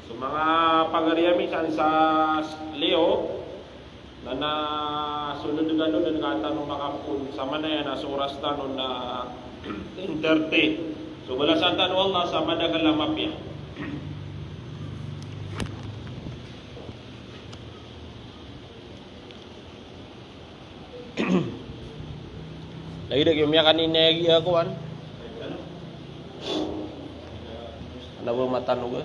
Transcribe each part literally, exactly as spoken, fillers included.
So manga pagari ami san sa Leo, na, na so dn gano dn ka tano makapoon, samanaya na so oras tano na ten thirty. So balasan tano o Allah sa madakl a mapiya. Lagid a giya miyakanina a giya kowan. Ana ba matanog a?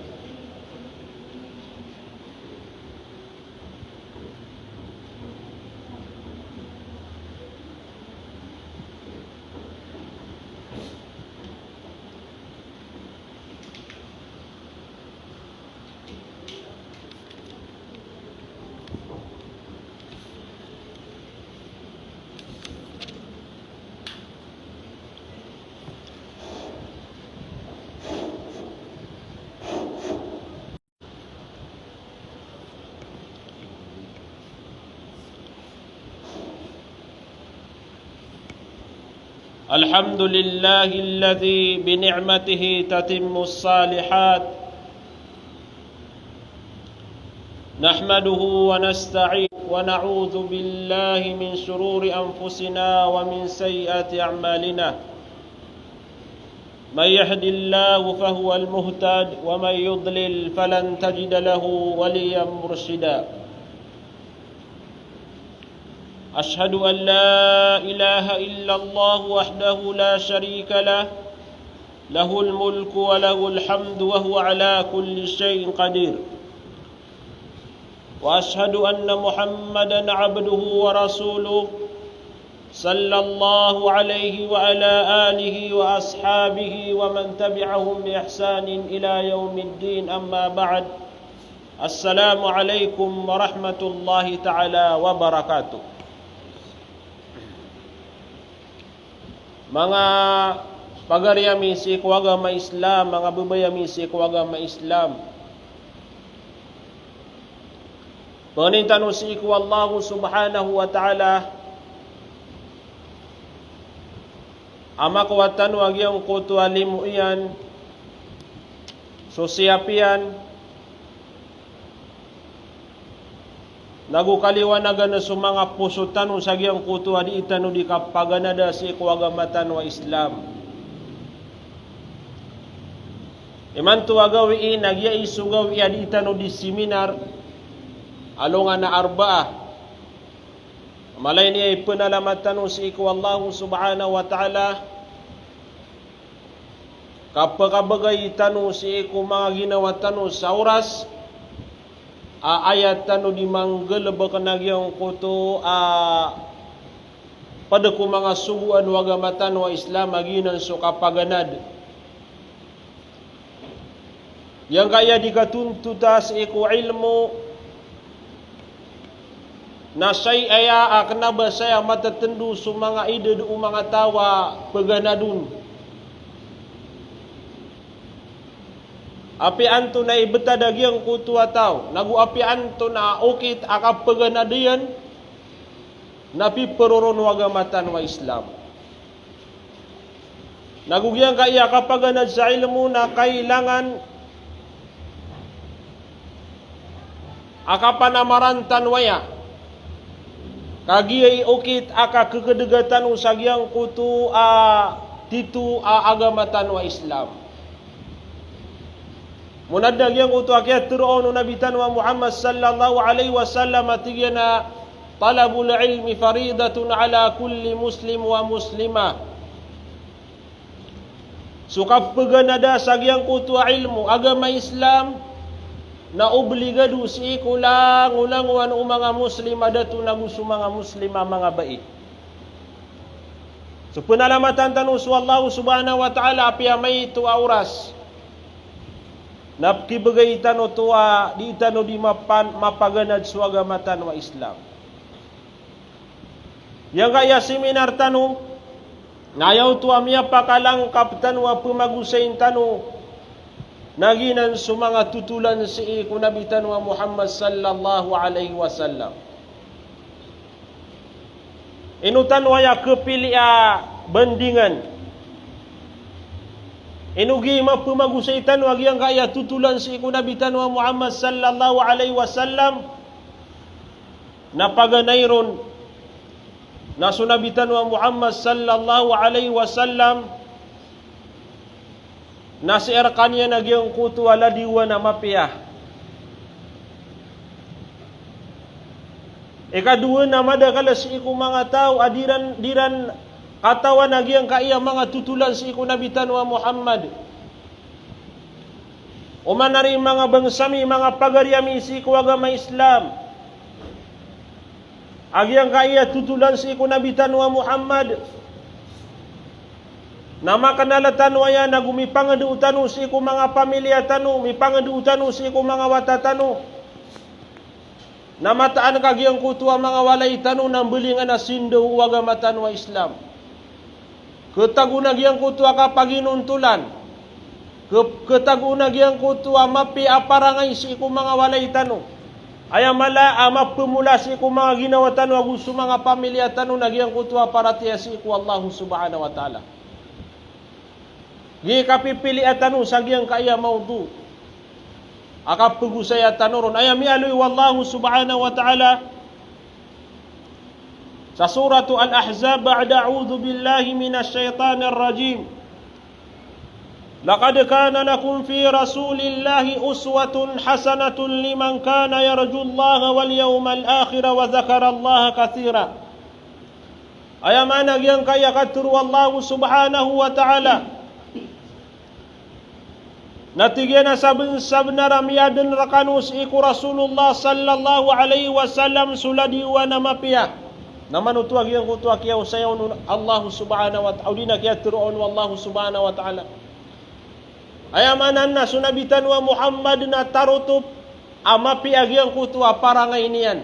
الحمد لله الذي بنعمته تتم الصالحات. نحمده ونستعينه ونعوذ بالله من شرور أنفسنا ومن سيئات أعمالنا. من يهد الله فهو المهتد ومن يضلل فلن تجد له وليا مرشدا. أشهد أن لا إله إلا الله وحده لا شريك له، له الملك وله الحمد وهو على كل شيء قدير. وأشهد أن محمدا عبده ورسوله، صلى الله عليه وعلى آله وأصحابه ومن تبعهم بإحسان إلى يوم الدين، أما بعد. السلام عليكم ورحمة الله تعالى وبركاته. Manga pagari ami sii ko agama Islam, manga babay ami sii ko agama Islam. Pangnin tano sii ko Allah subhanahu wa ta'ala a makowa tano a giyangkoto a limo iyan, so siyap iyan, nago kaliwanagan so manga poso tano sa giyangkoto a dii tano di kapaganada sii ko agama tano a Islam. Imanto a gawii na giya i so gawii a dii tano di seminar alongan a Arbaa. Malay niyan i pnalamat tano sii ko Allah subhanahu wa ta'ala, kapakabagay tano sii ko manga ginawa tano sa oras a aya tano di manggalbk na giyangkoto a pd ko manga sogoan o agama tano a Islam a giyanan so kapaganad. Giyangkaya di katontota sii ko ilmo na sii aya a kna ba saya matatndo so manga idad o manga taw a paganad on. Apiya antonaa i btad a giyangkoto a taw, nago apiya antonaa a okit a kapaganad iyan, na piproro o agama tano a Islam. Nago giyangkaya kapaganad sa ilmo na kailangan a kapanamaran tano aya. Kagiya i okit a kakakdga tano sa giyangkoto a tito a agama tano a Islam. Monadn a giyangkoto a kiyatharo o Nabi tano a Muhammad sallallahu alaihi wasallam a tig iyan a, "Talabul ilmi faridatun ala kulli muslim wa muslimah." So kapaganada sa giyangkoto a ilmo, agama Islam, na obligado sii ko langolangowan o manga Muslim a dato nago so manga Muslim a manga bai. So pnalamatan tano so Allah subhanahu wa ta'ala apiya maito a oras na pkibgay tano oto a dii tano di mapan-, mapaganad so agama tano a Islam. Giyangkaya seminar tano, na aya oto a miyapakalangkap tano a pmagosayn tano, na giyanan so manga totolan sii ko Nabi tano a Muhammad sallallahu alaihi wasallam. Ino tano aya kapili a bandingan? Ino gii mapemagosay tano a giyangkaya totolan sii ko Nabi tano a Muhammad sallallahu alaihi wasallam? Na paganay ron na so Nabi tano a Muhammad sallallahu alaihi wasallam na sii rekaniyan a giyangkoto a ladiwan a mapiya. Ikadowa na madakel sii ko manga taw a di ran, di ran katawan a giyangkaya manga totolan sii ko Nabi tano a Muhammad. Oman ari manga bangsa mi, manga pagari ami sii ko agama Islam, a giyangkaya totolan sii ko Nabi tano a Muhammad na makenal tano aya, nago mipangendo tano sii ko manga pamilya tano, mipangendo tano sii ko manga wata tano, na mataan ka giyangkoto a manga walay tano na mbelingan a sindaw o agama tano a Islam. Ketago na giyangkoto a kapaginontolan. Ke-, ketago na giyangkoto a mapiya a parangay sii ko manga walay tano. Aya mala a mapemola sii ko manga ginawa tano ago so manga pamilya tano na giyangkoto a paratiyaya sii ko Allah subhanahu wa ta'ala. Gii kapipiliya tano sa giyangkaya mawdu a kapegosaya tano ron. Aya miyaaloy o Allah subhanahu wa ta'ala sa Suratu Al-Ahzab, ba'da a'udhu billahi minash shaytanir rajim. Laqad kana lakum fi rasulillahi uswatun hasanatun liman kana yarjullaha wal yawmal akhira wa dhakarallaha kathira. Aya maana giyangkaya katharo o Allah subhanahu wa ta'ala na tig iyan a saben-sabenar a miyaden rekano sii ko Rasulullah sallallahu alaihi wasallam so ladiwan a mapiya. Na manoto a giyangkoto a kiyaosaya on o Allah subhanahu wa ta'ala, odi na kiyatharo on o Allah subhanahu wa ta'ala. Aya maana na so Nabi tano a Muhammad na tarotop a mapiya a giyangkoto a parangay niyan.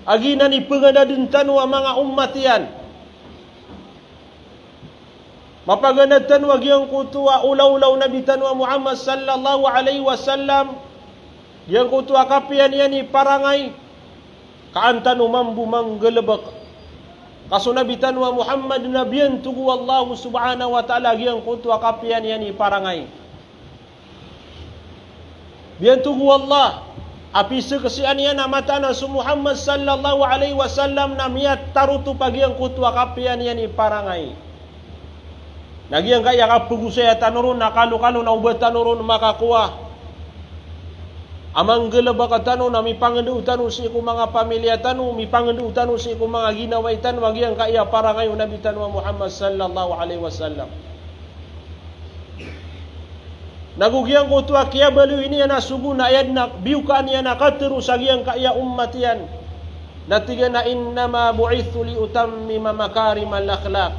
A giyanan i peganaden tano a manga ummat iyan. Mapaganad tano a giyangkoto a olaola o Nabi tano a Muhammad sallallahu alaihi wasallam, giyangkoto a kapiya niyan i parangay, ka an tano mambo manggalebek. Ka so Nabi tano a Muhammad na biyantog o Allah subhanahu wa ta'ala a giyangkoto a kapiya niyan i parangay. Biyantog o Allah a piseksian iyan a mataan a so Muhammad sallallahu alaihi wasallam na miyatarotop a giyangkoto a kapiya niyan i parangay. Na giyangkaya kapegosaya tano ron na kalokalo na oba tano ron makakowa a manggalebek tano na mipangendo tano sii ko manga pamilya tano, mipangendo tano sii ko manga ginawai tano a giyangkaya parangay o Nabi tano a Muhammad sallallahu alaihi wasallam. Nago giyangkoto a kiyabaloy niyan a sogo na aya den a biyokaan iyan a katharo sa giyangkaya ummat iyan. Na tig iyan a, "Innama bu'ithtu li utammima makarimal akhlaq."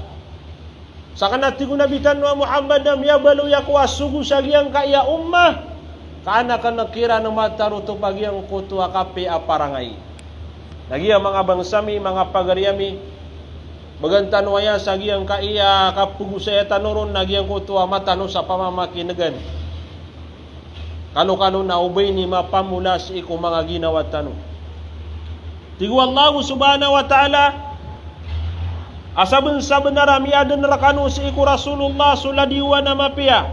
Saken a tig o Nabi tano a Muhammad a miyabaloy ako a sogo sa giyangkaya umma, ka an aken kiran matarotop a giyangkoto a kapiya a parangay. Na giya manga bangsa mi, manga pagari ami, began tano aya sa giyangkaya kapegosaya tano ron na giyangkoto a matano sa pamamakinegan. Kalokalo na oba ini mapamola sii ko manga ginawa tano. Tig o Allah subhanahu wa ta'ala a saben-sabenar a miyaden rekano sii ko Rasulullah so ladiwan a mapiya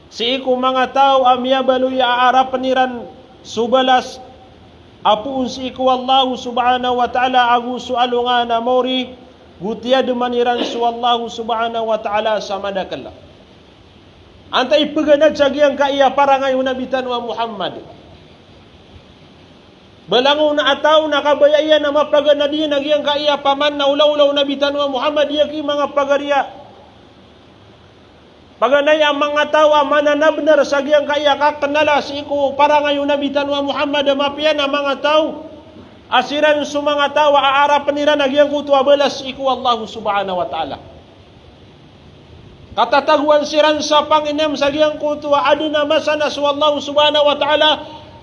sii ko manga taw a miyabaloy a arapen iran so balas a poon sii ko Allah subhanahu wa ta'ala ago so alongan a maori, go tiyademan iran so Allah subhanahu wa ta'ala sa madakel. Antaa i peganad sa giyangkaya parangay o Nabi tano a Muhammad? Ba langon a taw na kabaya iyan a mapaganad iyan a giyangkaya paman na olaola o Nabi tano a Muhammad, aya ki manga pagari a paganay a manga taw a mananabenar sa giyangkaya kakenala sii ko parangay o Nabi tano a Muhammad a mapiya na manga taw a siran so manga taw a aarapen iran a giyangkoto a balas sii ko Allah subhanahu wa ta'ala. Katatagoan siran sa panginam sa giyangkoto a aden a masa na so Allah subhanahu wa ta'ala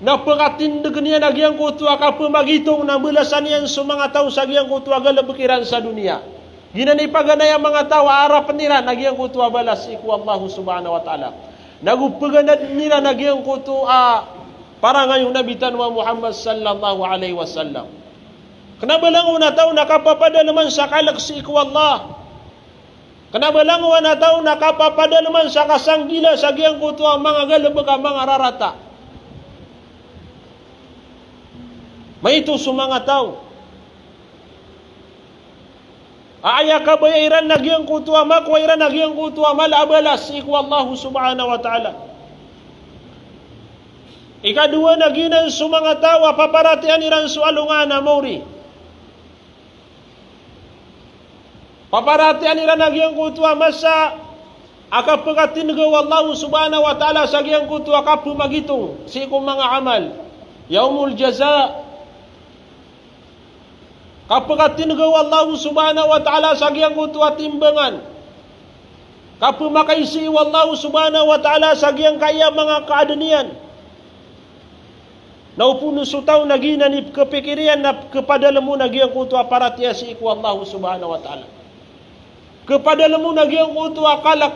na pekatindegen iyan a giyangkoto a kapemagitong na balasan iyan so manga taw sa giyangkoto a galebek iran sa doniya. Giyanan i paganay a manga taw a arapen iran a giyangkoto a balas sii ko Allah subhanahu wa ta'ala. Nago peganad iran a giyangkoto a parangay o Nabi tano a Muhammad sallallahu alaihi wasallam. Kena ba langon a taw na kapapadaleman sa kalek sii ko Allah. Kena ba langowan a taw na kapapadaleman sa kasanggila sa giyangkoto a manga galebek a manga rarata. Maito so manga taw a aya kabaya iran na giyangkoto a makowa iran na giyangkoto a mala a balas sii ko Allah subhanahu wa ta'ala. Ikadowa na giyanan so manga taw a paparatiyayaan iran so alongan a maori. Paparatiyayaan iran a giyangkoto a masa a kapekatindega o Allah subhanahu wa ta'ala sa giyangkoto a kapemagitong sii ko manga amal. Yawmul jaza. Kapekatindega o Allah subhanahu wa ta'ala sa giyangkoto a timbangan. Kapemakaisii o Allah subhanahu wa ta'ala sa giyangkaya manga kaadn iyan. Na opama so taw na giyanan i kepikir iyan na kepadalem on a giyangkoto a paratiyaya sii ko Allah subhanahu wa ta'ala. Kepadalem on a giyangkoto a kalek.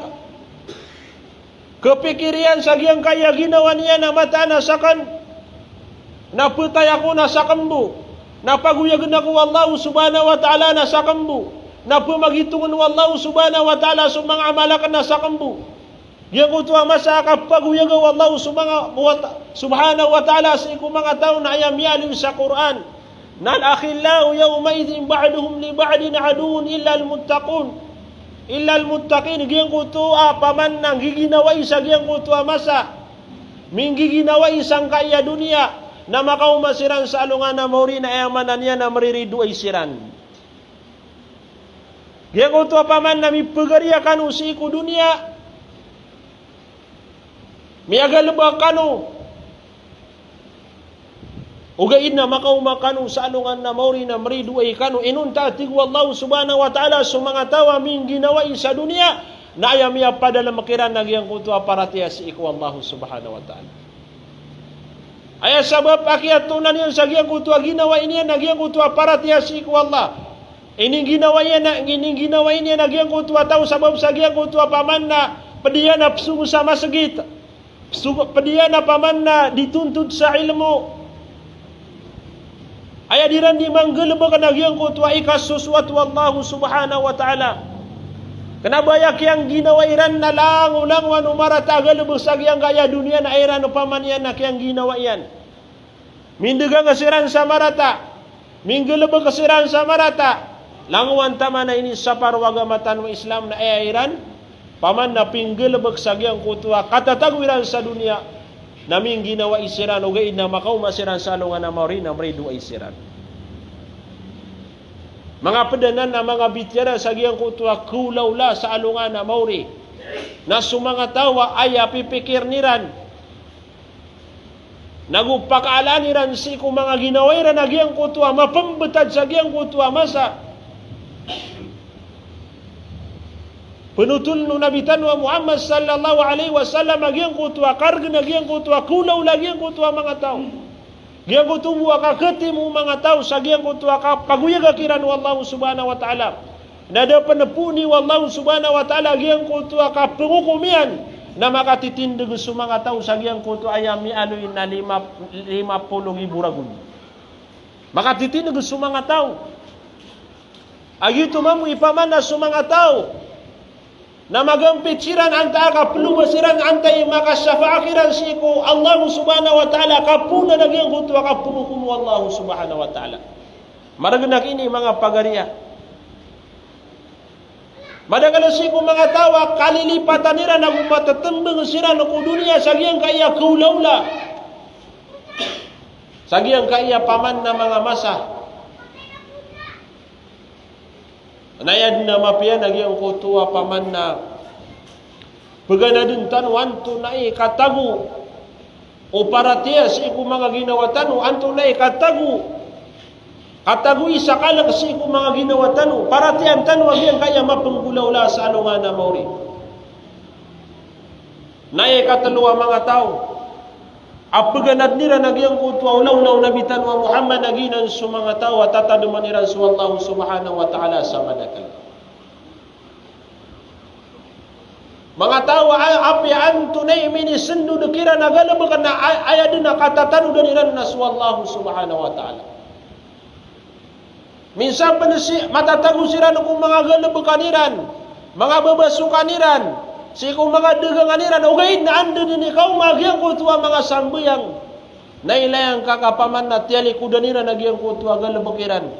Kepikir iyan sa giyangkaya ginawa niyan a mataan a saken na petay ako na saken bo, na pagoyagen ako o Allah subhanahu wa ta'ala na saken bo, na pemagitongen o Allah subhanahu wa ta'ala so manga amal aken na saken bo. Giyangkoto a masa a kapagoyaga o Allah subhanahu wa ta-, subhanahu wa ta'ala sii ko manga taw na aya miyaaloy sa Qur'an na al-akhillau yawma'idhin ba'duhum li ba'din aduwwun illal muttaqun. Illal muttaqin, giyangkoto a paman na nggiginawai sa giyangkoto a masa, minggiginawai sangkaya doniya, na makaoma siran sa alongan a maori na aya maana niyan na mariridoay siran. Giyangkoto a paman na mipegariya kano sii ko doniya, miyagalebek kano, ogaid na makaoma kano sa alongan a maori na maridoay kano. Inonta, tig o Allah subhanahu wa ta'ala, so manga taw a mingginawai sa doniya na aya miyapadalem kiran a giyangkoto a paratiyaya sii ko Allah subhanahu wa ta'ala. Aya sabap a kiyatonan iyan sa giyangkoto a ginawai niyan a giyangkoto a paratiyaya sii ko Allah. Iningginawai niyan a, iningginawai niyan a giyangkoto a taw sabap sa giyangkoto a paman na ped iyan a pesong sa masgit. Pesong, ped iyan a paman na di tontod sa ilmo. Aya diran di manggalebek na giyangkoto a ikasosoat o Allah subhanahu wa ta'ala. Kena ba aya kiyangginawai iran na langolangowan o marata a galebek sa giyangkaya doniya na aya iran o paman iyan na kiyangginawai iyan. Mindegang siran sa marata, minggalebek siran sa marata. Langowan taman a inisapar o agama tano a Islam na aya iran paman na pinggalebek sa giyangkoto a katatago iran sa doniya na mingginawai siran, ogaid na makaoma siran sa alongan a maori na maridoay siran. Manga ped anan a manga bitiara sa giyangkoto a kaolaola sa alongan a maori na so manga taw a aya pipikiren iran nago pakaalaan iran sii ko manga ginawai ran a giyangkoto a mapembetad sa giyangkoto a masa. Penotolen o Nabi tano a Muhammad sallallahu alaihi wasallam a giyangkoto a karegen a giyangkoto a kaolaola a giyangkoto a manga taw. Giyangkoto bo a kaketimo o manga taw sa giyangkoto a kapagoyaga kiran o Allah subhanahu wa ta'ala. Na da pen poon i o Allah subhanahu wa ta'ala giyangkoto a kapengokom iyan, na makatitindeg so manga taw sa giyangkoto a aya miyaaloy na lima, lima polo nggibo ragon. Makatitindeg so manga taw. A giyoto mambo i paman a so manga taw na magampit siran antaa ka peloba siran antaa i makashafa'a kiran sii ko Allah subhanahu wa ta'ala, kapoon a giyangkoto a kapengokom o Allah subhanahu wa ta'ala. Maregen a kini manga pagariya. Madakel sii ko manga taw a kalilipatan iran ago matetembeng siran ko doniya sa giyangkaya kaolaola, sa giyangkaya paman na manga masa. Na aya den a mapiya na giyangkoto a paman na peganaden tano antonaa i katago o paratiyaya sii ko manga ginawa tano, antonaa i katago, katago i sa kalek sii ko manga ginawa tano, paratiyayaan tano a giyangkaya mapenggolaola sa alongan a maori. Na aya ikatelo a manga taw a peganad iran a giyangkoto a olaola o Nabi tano a Muhammad a giyanan so manga taw a tatademan iran so Allah subhanahu wa ta'ala sa madakel. Manga taw a apiya antonaa i minisendod kiran a galebek na a-, aya den a katatanodan iran na so Allah subhanahu wa ta'ala. Minsan pen si, matatago siran ko manga galebekan iran. manga babasokan iran, sii ko manga dagangan iran, ogaid na anda dn i kaoma a giyangkoto a manga sambayang. Na ilay angka ka paman na tiyalikodan iran a giyangkoto a galbk iran.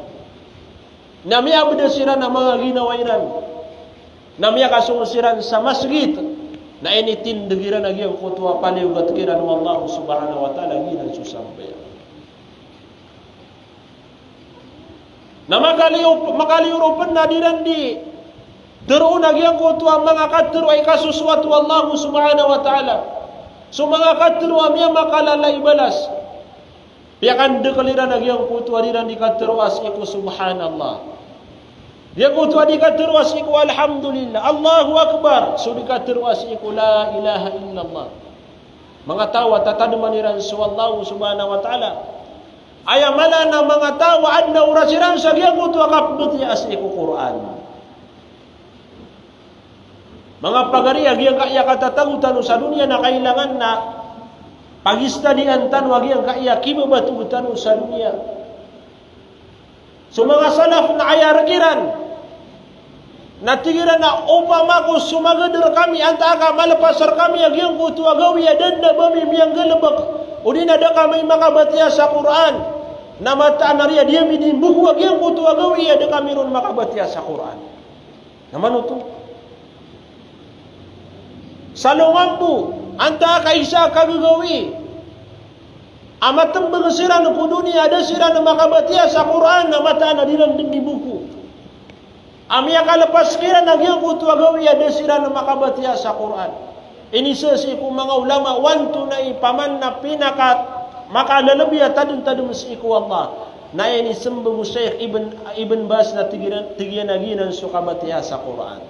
Na miyabda siran a manga ginawa iran. Na miyakasong siran sa masgit. Na initindg iran a giyangkoto a paliyogat kiran o Allah subhanahu wa ta'ala giyanan so sambayang. Na makaliyo, makaliyo ron pn na di ran di tharoon a giyangkoto a manga katharo a ikasosoat o Allah subhanahu wa ta'ala. So manga katharo a miyamakalala i balas. Piyakandakl iran a giyangkoto a di ran di katharo a sii ko subhanallah. Giyangkoto a di katharo a sii ko alhamdulillah, Allahu akbar. So di katharo a sii ko la ilaha illallah. Manga taw a tatadman iran so Allah subhanahu wa ta'ala. Aya mala na manga taw a adn a oras iran sa giyangkoto a kapmbatiya sii ko Qur'an. Manga pagari a giyangkaya katatago tano sa doniya na kailangan na pagistadian tano a giyangkaya kibabatog tano sa doniya. So manga salaf na aya rk iran na tig iran a opama ko somagad rkami antaa ka malpas rkami a giyangkoto a gawii a da dn a ba mi miyanggalbk, odi na da kami makabatiya sa Qur'an, na mataan a riya di ami di mboko a giyangkoto a gawii a da kami ron makabatiya sa Qur'an. Na mano oto? Sa alongan bo, antaa ka isa a kagagawii a matmbang siran ko doniya a da siran makabatiya sa Qur'an, na mataan a di ran dn di mboko a miyakalpas kiran a giyangkoto a gawii a da siran makabatiya sa Qur'an. Inisa sii ko manga ulama o antonaa i paman na pinakamakalalabi a tadmtadm sii ko Allah. Na inismbag o Sheikh Ibn, Ibn Baz na tig iyan, tig iyan a giyanan so kabatiya sa Qur'an.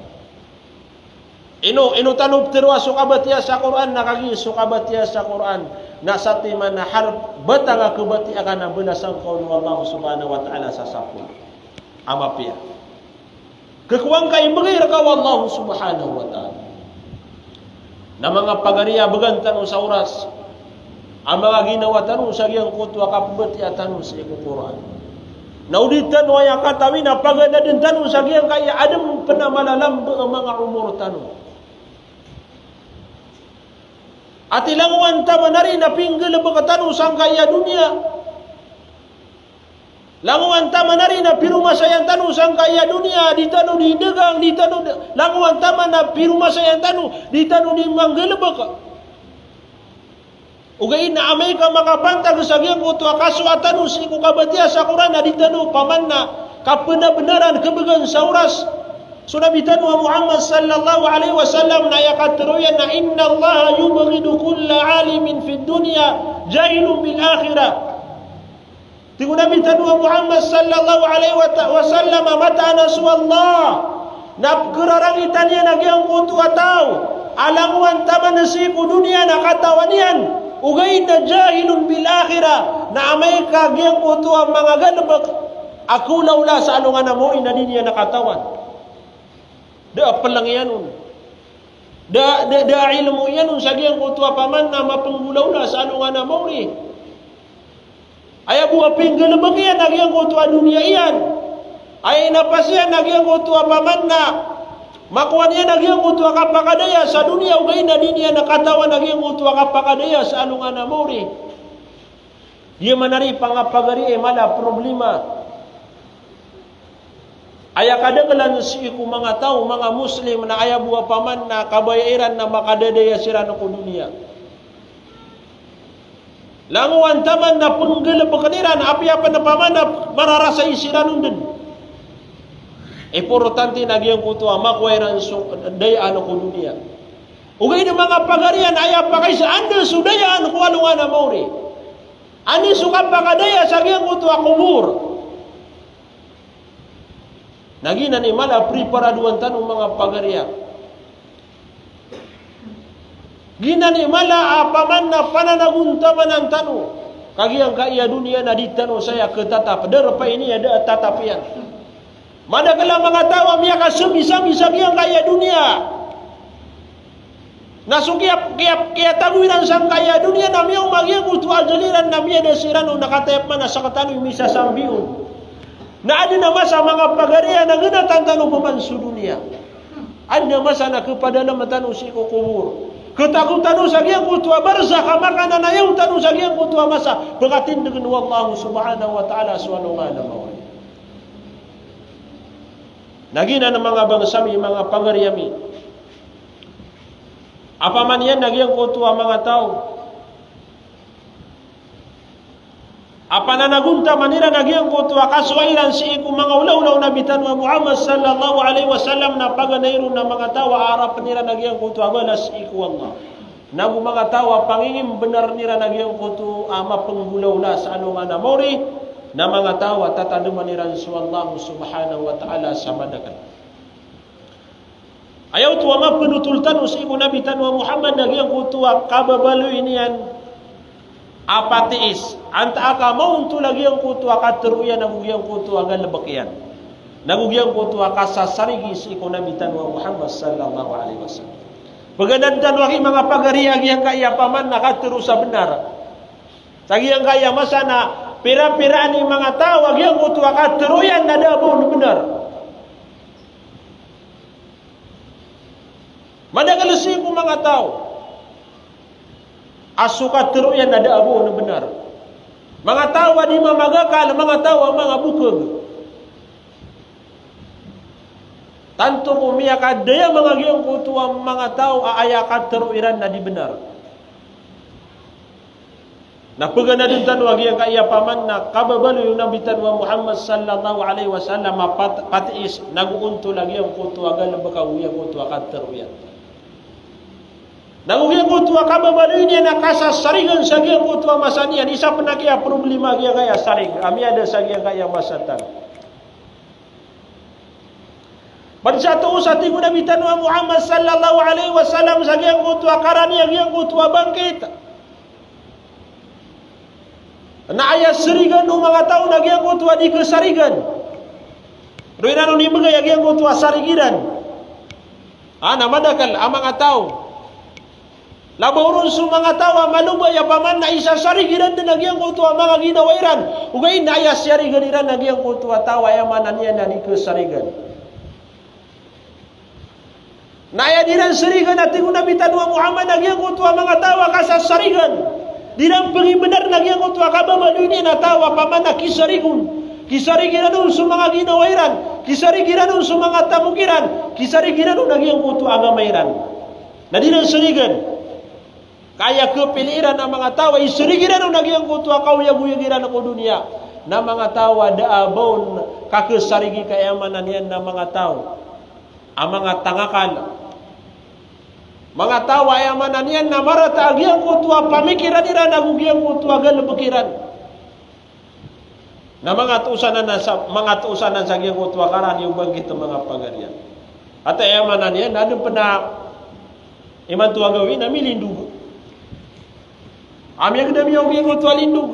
Ino, ino tano ptharoa so kabatiya sa Qur'an, na kagiya so kabatiya sa Qur'an na satiman a harap batang a kabatiya ka na balasan ka on o Allah subhanahu wa ta'ala sa sapolo a mapiya. Khakowa ngka i mbgay rka o Allah subhanahu wa ta'ala. Na manga pagari a bgan tano sa oras a manga ginawa tano sa giyangkoto a kapmbatiya tano sii ko Qur'an. Na o di tano aya katawi na paganadan tano sa giyangkaya adn pn a malalamba a manga omor tano. Ati langowan taman ari na pinggalbk tano sangkaya doniya. Langowan taman ari na piromasayan tano sangkaya doniya, di tano di dagang, di tano di, langowan taman na piromasayan tano, di tano di manggalbk. Ogaid na amay ka makapantag sa giyangkoto a kasoat tano sii ko kabatiya sa Qur'an na di tano paman na kapnabnaran khabgan sa oras. So Nabi tano a Muhammad sallallahu alaihi wasallam na aya katharo iyan na, "Innallaha yubghidu kulla alimin fid dunya jahilun bil akhirah." Tig o Nabi tano a Muhammad sallallahu alaihi wa ta-, wasallam a mataan a so Allah na pkhararangitan iyan a giyangkoto a taw a langowan taman sii ko doniya na katawan iyan, ogaid na jahilun bil akhirah, na amay ka giyangkoto a manga galbk a khaolaola sa alongan a maori na di niyan katawan. Da a plang iyan on. Da, da, da a ilmo iyan on sa giyangkoto a paman na mapnggolaola sa alongan a maori. Aya bo a pinggalbk iyan a giyangkoto a doniya iyan. Aya inapas iyan a giyangkoto a paman na makowa niyan a giyangkoto a kapakadaya sa doniya, ogaid na di niyan katawan a giyangkoto a kapakadaya sa alongan a maori. Giya man ari pangapagari i mala a problema. Aya kadaklan sii ko manga taw, manga Muslim, na aya bo a paman na kabaya iran na makadadaya siran ko doniya. Langowan taman na pnggalbkn iran, apiya pn paman na mararasay siran on dn. Importante na giyangkoto a makowa iran so dayaan ko doniya. Ogaid na manga pagari a aya pakaisa anda so dayaan ko alongan a maori. Anda so kapakadaya sa giyangkoto a kobor. Na giyanan i mala a priparadoan tano manga pagari a. Giyanan i mala a paman na pananagontamanan tano. Ka giyangkaya doniya na di tano saya khatatap, da rpa ini a da a tatap iyan. Madakl a manga taw a miyakasamisami sa giyangkaya doniya. Na so kiya, kiya, kiyatago iran sangkaya doniya na miyaoma giyangkoto a ajal iran na miyada siran on na kataya pman a sktano i misasambi on. Na adn a masa a manga pagari a na gnatan tano pman so doniya. Adn a masa na khapadalm tano sii ko kobor. Khatago tano sa giyangkoto a barzakh, a makananayaw tano sa giyangkoto a masa. Pkatindgn o Allah subhanahu wa ta'ala so alongan a maori. Na giyanan manga bangsa mi, manga pagari ami. Opama niyan na giyangkoto a manga taw a pananagontaman iran a giyangkoto a kasowa iran sii ko manga olaola o Nabi tano a Muhammad sallallahu alaihi wasallam na paganay ron a manga taw a arapn iran a giyangkoto a balas sii ko Allah. Nago manga taw a pangingimbnar iran a giyangkoto a mapnggolaola sa alongan a maori, na manga taw a tatadman iran so Allah subhanahu wa ta'ala sa madakl. Aya oto a mapnotol tano sii ko Nabi tano a Muhammad na giyangkoto a kababaloy niyan a patiis, antaa ka maontol a giyangkoto a katharo iyan ago giyangkoto a galbk iyan, nago giyangkoto a kasasarigi sii ko Nabi tano a Muhammad sallallahu alaihi wasallam. Pganadn tano aki manga pagari a giyangkaya opama na katharo sa bnar. Sa giyangkaya masa na pira-piraan i manga taw a giyangkoto a katharo iyan na da a ba on bnar. Madakl sii ko manga taw a so katharo iyan na da a ba on bnar. Manga taw a di mamagakal, manga taw a manga bokg. Tanto ko miyakadaya manga giyangkoto a manga taw a aya katharo iran na di bnar. Na pganadn tano a giyangkaya opama na kababaloy o Nabi tano a Muhammad sallallahu alaihi wasallam a pat-, patiis, nago ontol a giyangkoto a galbk ago giyangkoto a katharo iyan. Nago giyangkoto a kababaloy niyan a kasasarigan sa giyangkoto a masa niyan, isa pn aki a problema a giyangkaya sarig a miyada sa giyangkaya masa tano. Pd sa too sa tig o Nabi tano a Muhammad sallallahu alaihi wasallam sa giyangkoto a karani a giyangkoto a bangkit na aya sarigan o manga taw na giyangkoto a di khasarigan. Ro iran on imbgay a giyangkoto a sarig iran. A, na madakl a manga taw. Labaw ron so manga taw a malobay a opama na isasarig iran dn a giyangkoto a manga ginawa iran. Ogaid na aya siyarigan iran a giyangkoto a taw a aya maana niyan na di khasarigan. Na aya di iran sarigan a tig o Nabi tano a Muhammad a giyangkoto a manga taw a kasasarigan. Di iran pngimbnar na giyangkoto a kababaloy niyan a taw a opama na kisarigon. Kisarig iran on so manga ginawa iran. Kisarig iran on so manga tamok iran. Kisarig iran on a giyangkoto a agama iran. Na di iran sarigan. Ka aya khapili iran a manga taw a isarig iran on a giyangkoto a kaoyagoyag iran ko doniya na manga taw a da a ba on kakhasarigi, ka aya maana niyan na manga taw a manga tangakal. Manga taw a aya maana niyan na marata a giyangkoto a pamikiran iran ago giyangkoto a galbk iran. Na manga toos anan sa, manga toos anan sa giyangkoto a karani o bangkit a manga pagariya. Ata aya maana niyan na adn pn a imanto a gawii na milindog. A miyagda miyaw giyangkoto a lindog.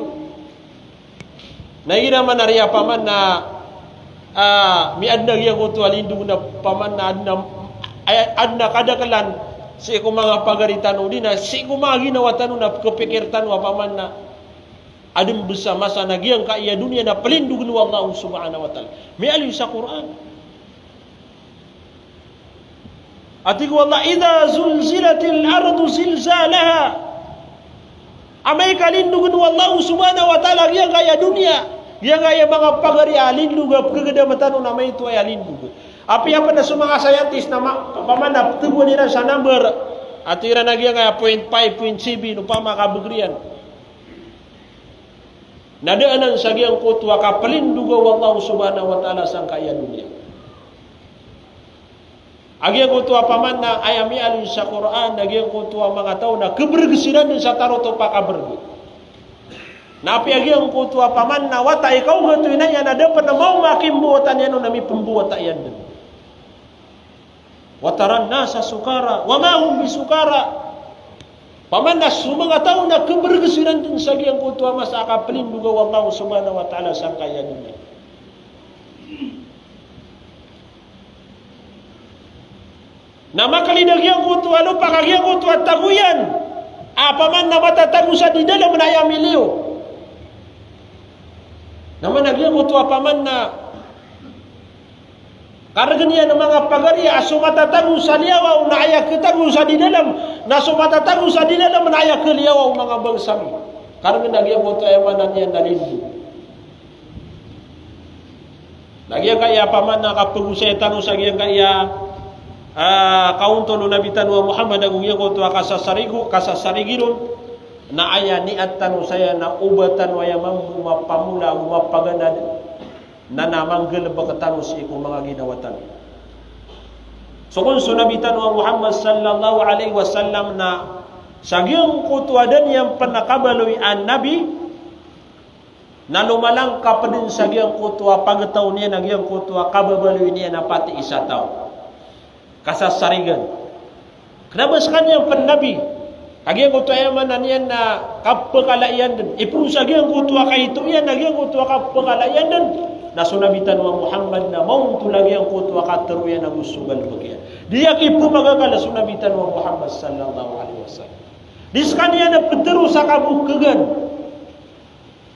Na igira man ari a opama na, ah, miyaadn a giyangkoto a lindog na opama na adn a, ay, adn a kadaklan sii ko manga pagari tano, odi na sii ko manga ginawa tano na pkhapikir tano a opama na adn bs a masa na giyangkaya doniya na plindogn o Allah subhanahu wa ta'ala. Miyaaloy sa Qur'an. A tig o Allah, "Idha zulzilatil ardu zilzalaha." Amay ka lindogn o Allah subhanahu wa ta'ala giyangkaya doniya, giyangkaya manga pagari a lindog a pkhagdam tano na maito aya lindog. Apiya pn so manga scientist na ma-, opama na pthagoan iran sa number, a tig iran a giyangkaya point five, point seven, opama ka bgr iyan. Na da anan sa giyangkoto a kaplindoga o Allah subhanahu wa ta'ala sangkaya doniya. A giyangkoto a opama na aya miyaaloy sa Qur'an, a giyangkoto a manga taw na khabrg siran dn sa tarotop a kabrg. Na apiya giyangkoto a opama na wata i kaogat o ina iyan na da pn a maoma a kimbowatan iyan on na mipmbowata iyan dn. "Wa taran nasa sukara, wa ma hum bisukara." Opama na so manga taw na khabrg siran dn sa giyangkoto a masa a kaplindoga o Allah subhanahu wa ta'ala sangkaya doniya. Na makalid a giyangkoto a lopa ka giyangkoto a tago iyan. A opama na matatago sa di dalam na aya miliyo. Na mana giyangkoto a opama na Karegen iyan a manga pagari a so matatago sa liyawaw na aya ketago sa di dalam, na so matatago sa di dalam na aya keliyawaw, manga bangsa mi. Karegen a giyangkoto a aya maana niyan na lindo. Na giyangkaya paman na kapegosaya tano sa giyangkaya, ah, kaontol o Nabi tano a Muhammad ago giyangkoto a kasasarigo, kasasarigi ron, na aya niyat tano saya na oba tano aya mambo mapamola ago mapaganad na, na manggalebek tano sii ko manga ginawa tano. So kon so Nabi tano a Muhammad sallallahu alaihi wasallam na sa giyangkoto a da niyan pen kabaloy a nabi, na lomalangkap den sa giyangkoto a pagtaw niyan a giyangkoto a kababaloy niyan a pati isa taw. Kasasarigan. Kena ba sekaniyan pen nabi, a giyangkoto a aya maana niyan na kapekala iyan den. Iperon sa giyangkoto a kaito iyan a giyangkoto a kapekala iyan den, na so Nabi tano a Muhammad na maontol a giyangkoto a katero iyan ago so galebek iyan. Di aya kipemagakal so Nabi tano a Muhammad sallallahu alaihi wasallam. Di sekaniyan a petero sa kabokegan.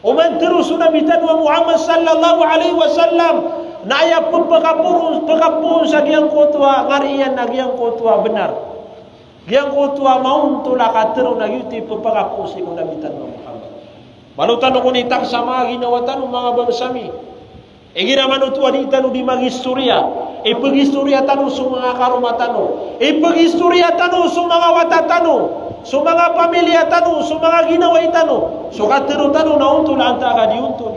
Oman tero so Nabi tano a Muhammad sallallahu alaihi wasallam, na aya pepakapoon, pekapoon sa giyangkoto a ngari iyan a giyangkoto a benar. Giyangkoto a maontol a katero na giyoto i pepakapoon sii ko Nabi tano a Muhammad. Malo tano kon itag sa manga ginawa tano, manga bangsa mi. Igira manoto a di tano di magistoriya, ipegistoriya tano so manga karoma tano, ipegistoriya tano so manga wata tano, so manga pamiliya tano, so manga ginawai tano, so katero tano na ontol antaa ka di ontol.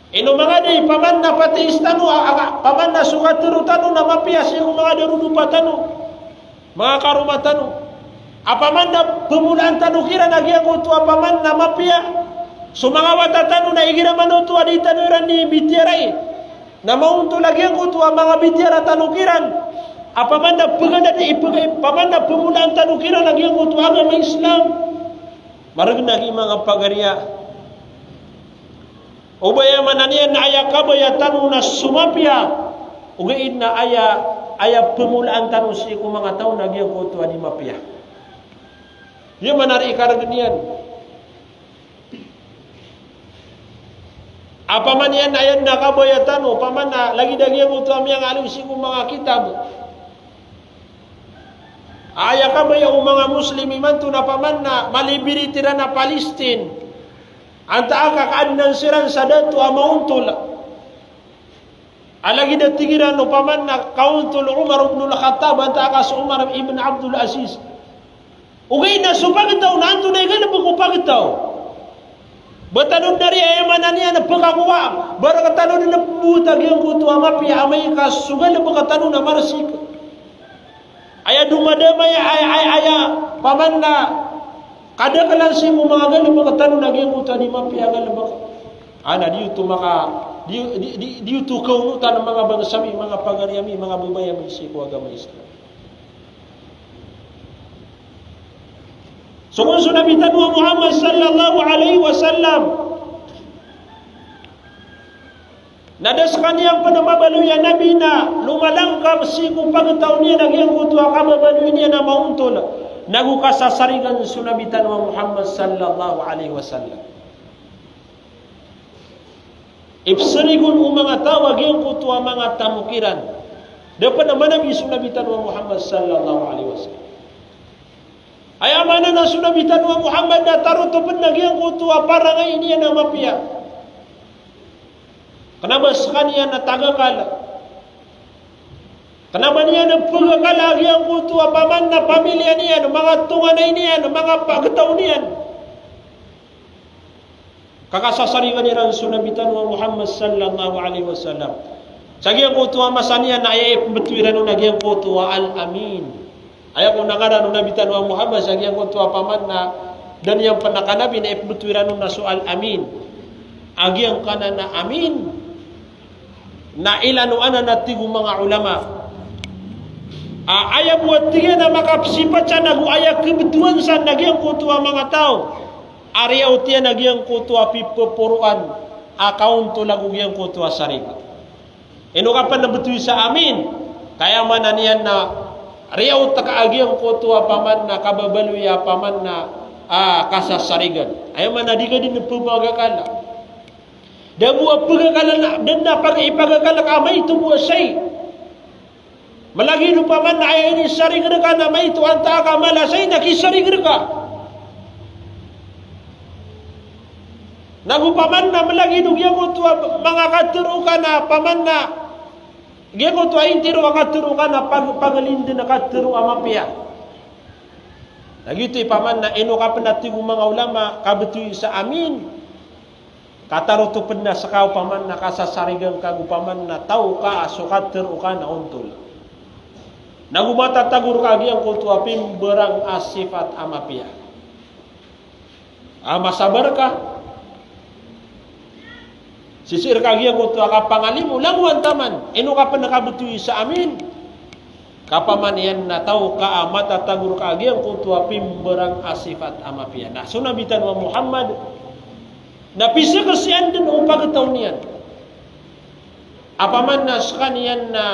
Ino manga di paman na patis tano, a, a, paman na so katero tano na mapiya sii ko manga darodopa tano. Manga karoma tano. Apaman na pemolaan tano kiran a giyangkoto apaman na mapiya. So manga wata tano na igira manoto a di tano iran ni bitiyarai. Na maontol a giyangkoto a manga bitiyara tano kiran. Apaman na peganda di ipega, apaman na pemolaan tano kiran a giyangkoto a agama Islam. Maregen a gii manga pagariya. Oba aya maana niyan na aya kabaya tano na so mapiya, ogaid na aya, aya pemolaan tano sii ko manga taw na giyangkoto a di mapiya. Aya maana di karegen iyan. Apaman iyan na aya na kabaya tano, apaman na lagid a giyangkoto a miyangaaloy sii ko manga kitab. Aya kabaya o manga Muslim imanto na apaman na malibiriti iran a Palestine. Antaa ka kaadnan siran sa dato a maontol. A lagid a tig iran o apaman na kaontol o Umar ibn al-Khattab, antaa ka so Umar ibn Abdul Aziz. Ogaid na so pagtaw na antonaa i galebek o pagtaw. Ba tano den ari aya maana niyan na pekakowa, ba rektano den a pembowat a giyangkoto a mapiya amay ka so galebek tano na marsik. Aya domadamay, aya, aya, aya, paman na kadaklan sii ko manga galebek tano na giyangkoto a di mapiya a galebek. Ana di oto maka, di, di, di, di oto kaonotan a manga bangsa mi, manga pagari ami, manga babay ami sii ko agama Islam. So kon so Nabi tano a Muhammad sallallahu alaihi wasallam, na da sekaniyan pen a mabaloy a nabi na lomalangkap sii ko pagtaw niyan a giyangkoto a kababaloy niyan a maontol, nago kasasarigan so Nabi tano a Muhammad sallallahu alaihi wasallam. Ipsarigon o manga taw a giyangkoto a manga tamok iran. Da pen a manabi so Nabi tano a Muhammad sallallahu alaihi wasallam. Aya maana na so Nabi tano a Muhammad na tarotop na giyangkoto a parangay niyan a mapiya. Kena ba sekaniyan a tagakal. Kena ba niyan a pegakal a giyangkoto a paman na pamiliya niyan, manga tonganay niyan, manga pagtaw niyan. Ka kasasarigan iran so Nabi tano a Muhammad sallallahu alaihi wasallam. Sa giyangkoto a masa niyan na aya ipembetowi iran on a giyangkoto a Al-Amin. Aya kon a ngaran o Nabi tano a Muhammad sa giyangkoto a paman na da niyan pen a kanabi na ipembetowi iran on na so Al-Amin. A giyangkanan a amin na ilay o anan a tig o manga ulama. A, aya bo a tig iyan a makapsipat san ago aya kebetowan san a giyangkoto a manga taw a riyaot iyan a giyangkoto a pipeporoan a kaontol ago giyangkoto a sarig. Ino ka pen a betowi sa amin, ka aya maana niyan na riyaot ka a giyangkoto a paman na kababaloy a paman na, a, kasasarigan. Aya maana di ka den pemagakal. Da bo a pagakala na, da na pag-, ipagakala ka a maito bo a shay. Malagid o paman na aya inisariger ka na maito antaa ka mala a shay na kisarig rka. Nago paman na malagid o giyangkoto a manga katero ka na paman na giyangkoto a intiro a katero ka na pag-, paglinden a katero a mapiya. Na giyoto i paman na ino ka pen a tig o manga ulama, kabetowi sa amin. Katarotop na seka o paman na kasasarigan ka go paman na taw ka a so katero ka na ontol. Nago matatago rka a giyangkoto a pimbarang a sifat a mapiya. A masabar ka. Sisii rka a giyangkoto a kapangalimo, langowan taman, ino ka pen a kabetowi sa amin. Ka paman iyan na taw ka a matatago rka a giyangkoto a pimbarang a sifat a mapiya. Na so Nabi tano a Muhammad, na pisekesean den o pagtaw niyan. A paman na sekaniyan na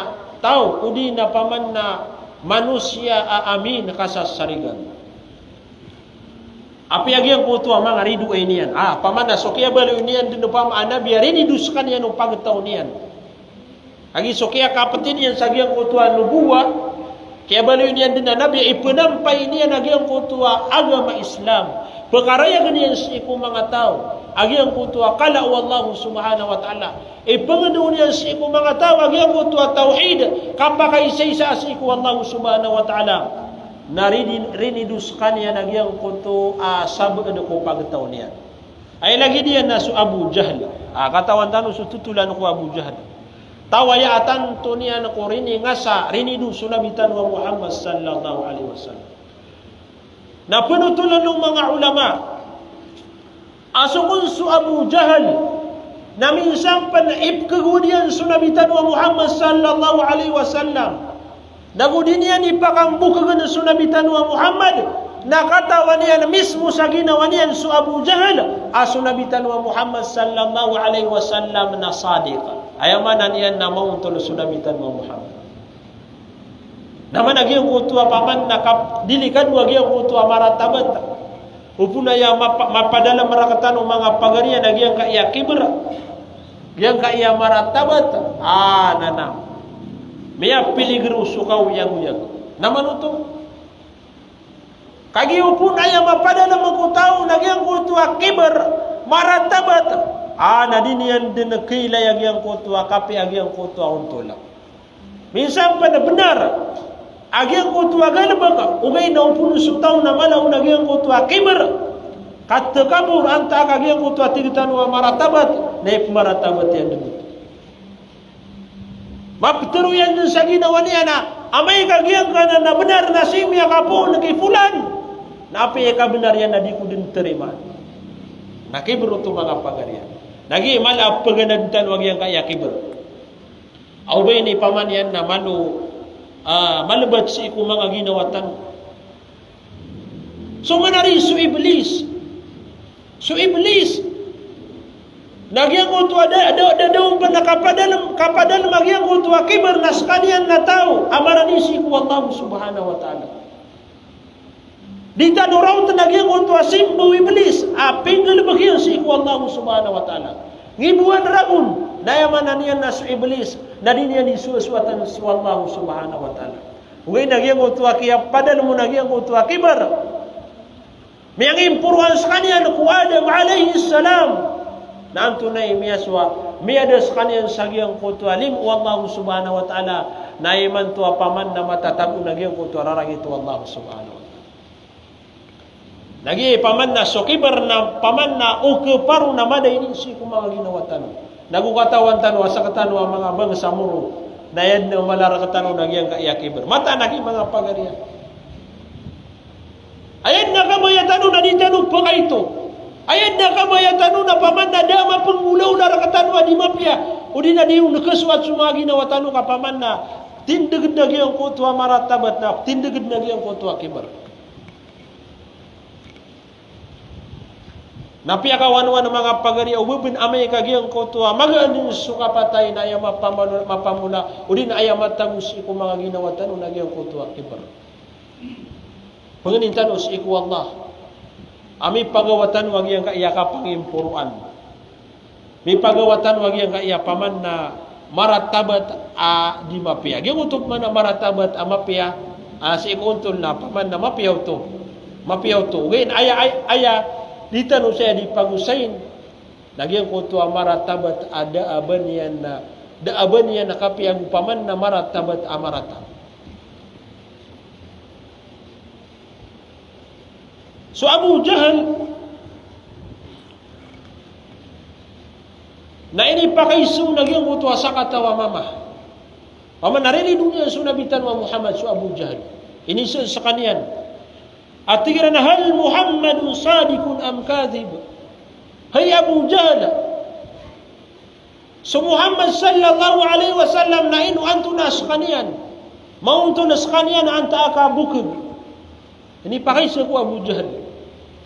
taw, odi na paman na manosiya a amin kasasarigan. Apiya giyangkoto a manga ridoay niyan. A, paman na so kiyabaloy niyan den o paman a Nabi a rinido sekaniyan o pagtaw niyan. Agi so kiyakapeti niyan sa giyangkoto a nubuwa, kiyabaloy niyan den a Nabi a ipenampay niyan a giyangkoto a agama Islam. Pekarayag niyan sii ko manga taw a giyangkoto a kala o Allah subhanahu wa ta'ala. Ipengedo niyan sii ko manga taw a giyangkoto a tawhid, kapakaisaisa sii ko Allah subhanahu wa ta'ala. Na ridi-, rinido sekaniyan a giyangkoto a sabaad ko pagtaw niyan. Aya lagid iyan na so Abu Jahl. A, katawan tano so totolan ko Abu Jahl. Taw aya a tanto niyan ko riningasa, rinido so Nabi tano a Muhammad sallallahu alaihi wasallam. Na penotolan o manga ulama a so kon so Abu Jahl na minsan pen ipkegod iyan so Nabi tano a Muhammad sallallahu alaihi wasallam. Nago di niyan ipakambokegen so Nabi tano a Muhammad, na katawan iyan mismo sa ginawa niyan so Abu Jahl a so Nabi tano a Muhammad sallallahu alaihi wasallam na sadiq. Aya maana niyan na maontol so Nabi tano a Muhammad. Na mana giyangkoto a paman na kap-, delikado a giyangkoto a maratabat. Opama aya mapa-, mapadalem rektano manga pagariya na giyangkaya kibr. Giyangkaya maratabat. A, na, na. Miyapiligro so kaoyagoyag. Na manoto. Kagiya opama aya mapadalem ko taw na giyangkoto a kibr, maratabat. A, na di niyan den kailaya giyangkoto a kapiya giyangkoto a ontola. Minsan pen benar a giyangkoto a galebek, ogaid na opama so taw na mala on a giyangkoto a kibr, ka takabur, antaa ka giyangkoto a tig tano a maratabat, na ipmaratabat iyan den. Maptero iyan den sa ginawa niyan a amay ka giyangkanan na benar na sii miyakapoon ki fulan, na apiya i kabenar iyan na di ko den tarimaan. Na kibr oto manga pagariya. Na giya i mala a paganad tano a giyangkaya kibr. Aw ba ini paman iyan na malo, ah, malebat sii ko manga ginawa tano. So manari so Iblis. So Iblis. Na giyangkoto a da, da, da, da, da, na kapadalem, kapadalem a giyangkoto a kibr na sekaniyan na taw a marani sii ko Allah subhanahu wa ta'ala. Di tano raoten a giyangkoto a simba o Iblis a pinggalebek iyan sii ko Allah subhanahu wa ta'ala. Ngiboan ragon, na aya maana niyan na so Iblis, na di niyan isowasowa so Allah subhanahu wa ta'ala. Ogaid na giyangkoto a kiyapadalem on a giyangkoto a kibr, miyangimporoan sekaniyan ko Adam alayhis salam. Na antonaa i miyasowa, miyada sekaniyan sa giyangkoto a limo o Allah subhanahu wa ta'ala, na imanto a paman na matatago na giyangkoto a rarangit o Allah subhanahu wa ta'ala. Na giya i paman na so kibr na paman na o keparo na mada ini sii ko manga ginawa tano. Nago katawan tano a sekatano a manga bangsa Moro, na aya den a mala rektano na giyangkaya kibr. Mataan aki manga pagariya. Aya den a kabaya tano na di tano pakaito. Aya den a kabaya tano na paman na da a mapengolaola rektano a di mapiya. O di na di on kesowat so manga ginawa tano ka paman na tindeg den a giyangkoto a maratabat na tindeg den a giyangkoto a kibr. Na piyakawanwan manga pagariya o ba ben amay ka giyangkoto a magaan den so kapatay na aya mapamola, mapamola, o di na aya matago sii ko manga ginawa tano na giyangkoto a kibr. Pengenin tano sii ko Allah a mipagawa tano a giyangkaya kapangimporoan. Mipagawa tano a giyangkaya paman na maratabat a di mapiya. Giyangkoto paman na maratabat a mapiya, a sii ko ontol na paman na mapiya oto. Mapiya oto. Ogaid na aya, aya, aya di tano saya di pagosayin. Na giyangkoto a maratabat a da a ba niyan na, da a ba niyan na kapiya ago paman na maratabat a marata. So Abu Jahl, na inipakaiza on a giyangkoto a sakataw a mama. Paman na riridoon iyan so Nabi tano a Muhammad so Abu Jahl. Iniza on skaniyan. A tig iran a, "Hal Muhammadun sadiqun am kadhib?" Hay Abu Jahl, so Muhammad sallallahu alaihi wasallam na ino antonaa skaniyan? Maontol skaniyan antaa ka bokhag? Inipakaiza ko Abu Jahl.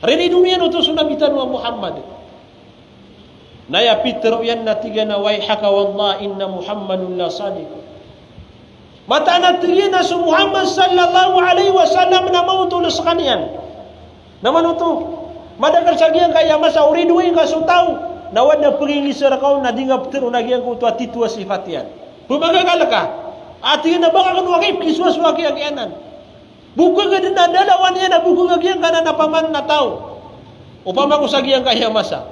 Riridoon iyan oto so Nabi tano a Muhammad. Na aya pitharo iyan na tig iyan a, "Wayhaka wallah inna Muhammadan la sadiq." Mataan a tig iyan a so Muhammad sallallahu alaihi wasallam na maontol skaniyan. Na manoto, madakl sa giyangkaya masa o ridoay ngka so taw, na o adn a pngingiza rka on na di ngka ptharoon a giyangkoto a titho a sifat iyan. Pmagagal ka. A tig iyan a ba ka kano aki pkisowasowaa giyangkaya anan. Bokhag dn a da lawan iyan a bokhag a giyangkanan a paman na taw. Opama ko sa giyangkaya masa.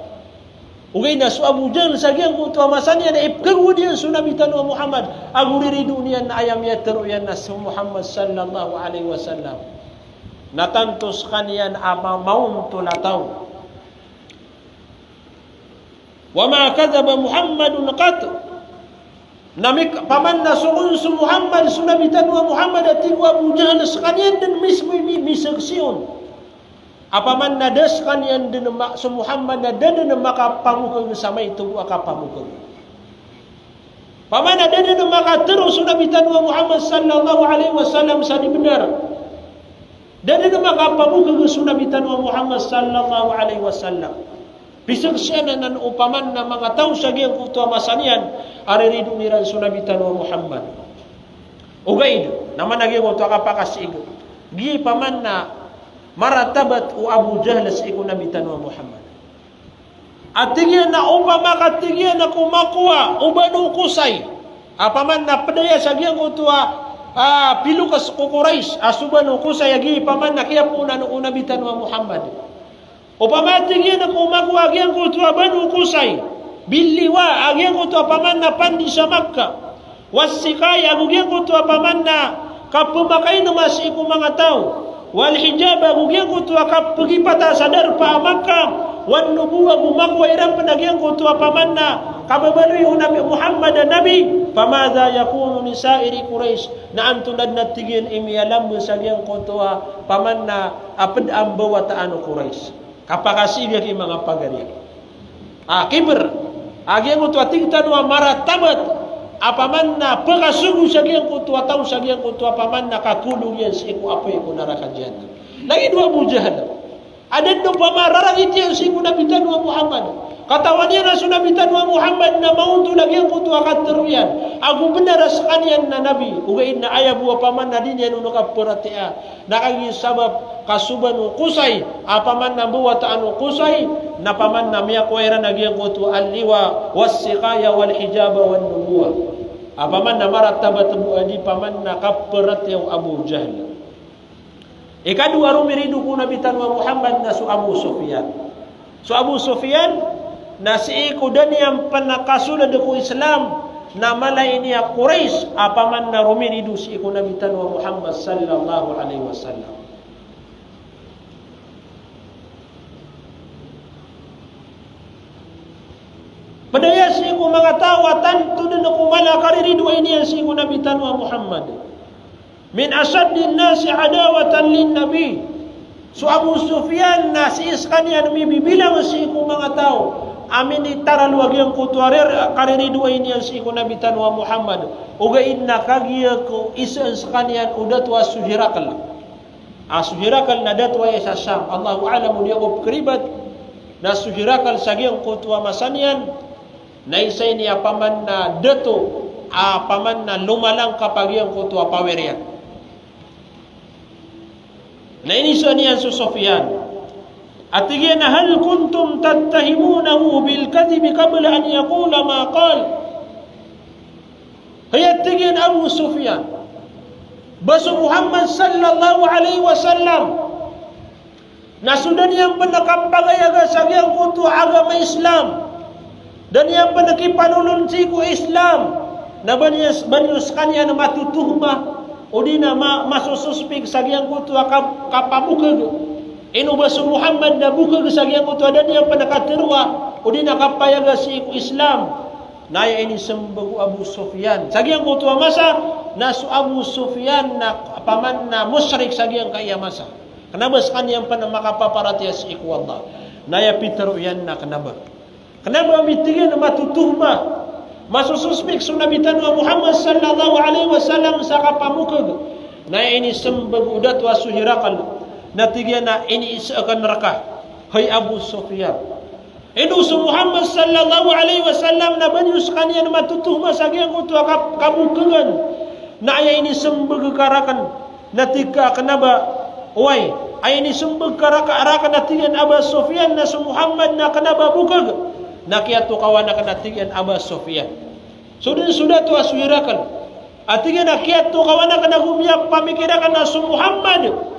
Ogaid na so Abu Jahl sa giyangkoto a masa niyan na ipkhagowad iyan so Nabi tano a Muhammad, ago riridoon iyan na aya miyatharo iyan na so Muhammad sallallahu alaihi wasallam na tanto skaniyan a ma-, maontol a taw. "Wa ma kadhaba Muhammadun qat." Na mik-, paman na so kon so Muhammad, so Nabi tano a Muhammad, a tig o Abu Jahl, skaniyan dn mismo i mi-, misaksi on a paman na da skaniyan dn ma-, so Muhammad na da dn makapamokhag sa maito bo a kapamokhag. Paman na da dn makatharo so Nabi tano a Muhammad sallallahu alaihi wasallam sa di bnar. Da dn makapamokhag so Nabi tano a Muhammad sallallahu alaihi wasallam. Pisaksian anan o paman na manga taw sa giyangkoto a masa niyan a riridoon iran so Nabi tano a Muhammad. Ogaid na mana giyangkoto a kapakasii, gii paman na maratabat o Abu Jahl sii ko Nabi tano a Muhammad. A tig iyan na opama ka tig iyan na komakowa o Banu Qusay a paman na pd aya sa giyangkoto a, a, piloks ko Quraysh a so Banu Qusay a gii paman na kiyapoonan o Nabi tano a Muhammad. Opama tig iyan a komakowa a giyangkoto a Banu Qusay bil liwa a giyangkoto a paman na pandi sa Makkah. Was siqaya, ago giyangkoto a paman na kapmakainma sii ko manga taw. Wal hijab, ago giyangkoto a kapgipata sa darpa a Makkah. Wan nubuwah, ago makowa iran pn a giyangkoto a paman na kababaloy o Nabi Muhammad a nabi. Famadha yakunu li sa'iri Quraysh. Na antonaa dn a tig iyan i miyalamba sa giyangkoto a paman na a pd a mbawataan o Quraysh. Kapakasii giyangkai manga pagari. A, kibr. A giyangkoto a tig tano a maratabat a paman na pkasogo sa giyangkoto a taw sa giyangkoto a paman na kakolog iyan sii ko apoy ko naraka jahannam. Lagid o Abu Jahl. A da dn opama rarangit iyan sii ko Nabi tano a Muhammad. Katawan iyan a so Nabi tano a Muhammad na maontol a giyangkoto a katharo iyan. Ago bnar a skaniyan na nabi. Ogaid na aya bo a paman na di niyan on kapratiyaya. Na kagiya sabap ka so Banu Qusay, a paman na mbawataan o Qusay, na paman na miyakowa iran a giyangkoto a al-liwa, was-siqaya, wal-hijaba, wan-nubuwah. A paman na maratabat bo a di paman na kapratiyaya o Abu Jahl. Ikadowa a romirido ko Nabi tano a Muhammad na so Abu Sufyan. So Abu Sufyan, na sii ko da niyan pn kasold ko Islam, na mala ini a Quraysh, a paman na romirido sii ko Nabi tano a Muhammad sallallahu alaihi wasallam. Pd aya sii ko manga taw a tanto dn ko mala a kariridoay niyan sii ko Nabi tano a Muhammad. Min ashaddin nasi adawatan lin-nabi. So Abu Sufyan na sii skaniyan mibibilang sii ko manga taw a minitaralo a giyangkoto a rir-, kariridoay niyan sii ko Nabi tano a Muhammad. Ogaid na kagiya ko isa skaniyan o dato a so Hirakl. A so Hirakl na dato aya sa Sham. Allahu a'lam o di ako pkribat. Na so Hirakl sa giyangkoto a masa niyan na isa ini a paman na dato, a paman na lomalangkap a giyangkoto a power iyan. Na iniza niyan so Sufyan. A tig iyan a, "Hal kuntum tattahimunahu bil kadhibi qabla an yaqula ma qal?" Hay, a tig iyan, Abu Sufyan, ba so Muhammad sallallahu alaihi wasallam na so da niyan pn kapagayaga sa giyangkoto a agama Islam, da niyan pn kipanolon sii ko Islam, na ba niyan, ba niyo skaniyan matotohma, odi na ma-, masosospek sa giyangkoto a kap-, kapamokg. Ino ba so Muhammad na bokg sa giyangkoto a da niyan pn katharo a, odi na kapayaga sii ko Islam. Na aya inismbag o Abu Sufyan sa giyangkoto a masa, na so Abu Sufyan na paman na mushrik sa giyangkaya masa. Kna ba skaniyan pn makapaparatiyaya sii ko Allah. Na aya pitharo iyan na kna ba. Kna ba, a tig iyan, matotohma, masosospek so Nabi tano a Muhammad sallallahu alaihi wasallam sa kapamokg. Na aya inismbag o dato a so Hirakl, na tig iyan a iniiza akn rka, hay Abu Sufyan. Ino so Muhammad sallallahu alaihi wasallam na ba niyo skaniyan matotohma sa giyangkoto a kap-, kamokgan. Na aya inismbag ka rakn, na tig ka a kna ba, oway, aya inismbag ka raka-, rakn, a tig iyan, Aba Sufyan, na so Muhammad na kna ba bokg. Na kiyatokawan akn, a tig iyan, Aba Sufyan. So dn so dato a so Hirakl, a tig iyan, a kiyatokawan akn ago miyapamikir akn a so Muhammad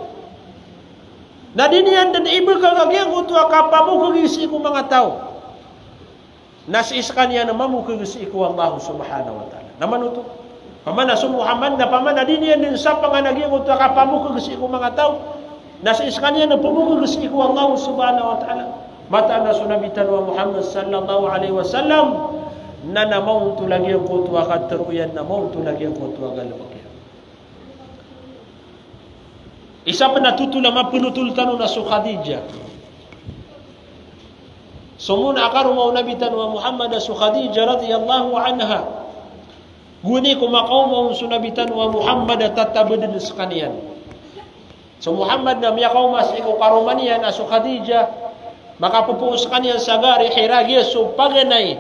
na di niyan dn ibgay a giyangkoto a kapamokg sii ko manga taw, na sii skaniyan mamokg sii ko Allah subhanahu wa ta'ala. Na mano oto? Paman a so Muhammad na paman a di niyan dn sapangan a giyangkoto a kapamokg sii ko manga taw, na sii skaniyan pmokg sii ko Allah subhanahu wa ta'ala. Mataan a so Nabi tano a Muhammad sallallahu alaihi wasallam na, na maontol a giyangkoto a katharo iyan, na maontol a giyangkoto a galbk iyan. Isa pn a totol a mapnotol tano na so Khadijah. Somon a karoma o Nabi tano a Muhammad a so Khadijah radhiyallahu anha. Gowani ko makaoma on so Nabi tano a Muhammad a tatabdn skaniyan. So Muhammad na miyakaoma sii ko karoma niyan a so Khadijah, makapopoo skaniyan sa gari Hira, giya so paganay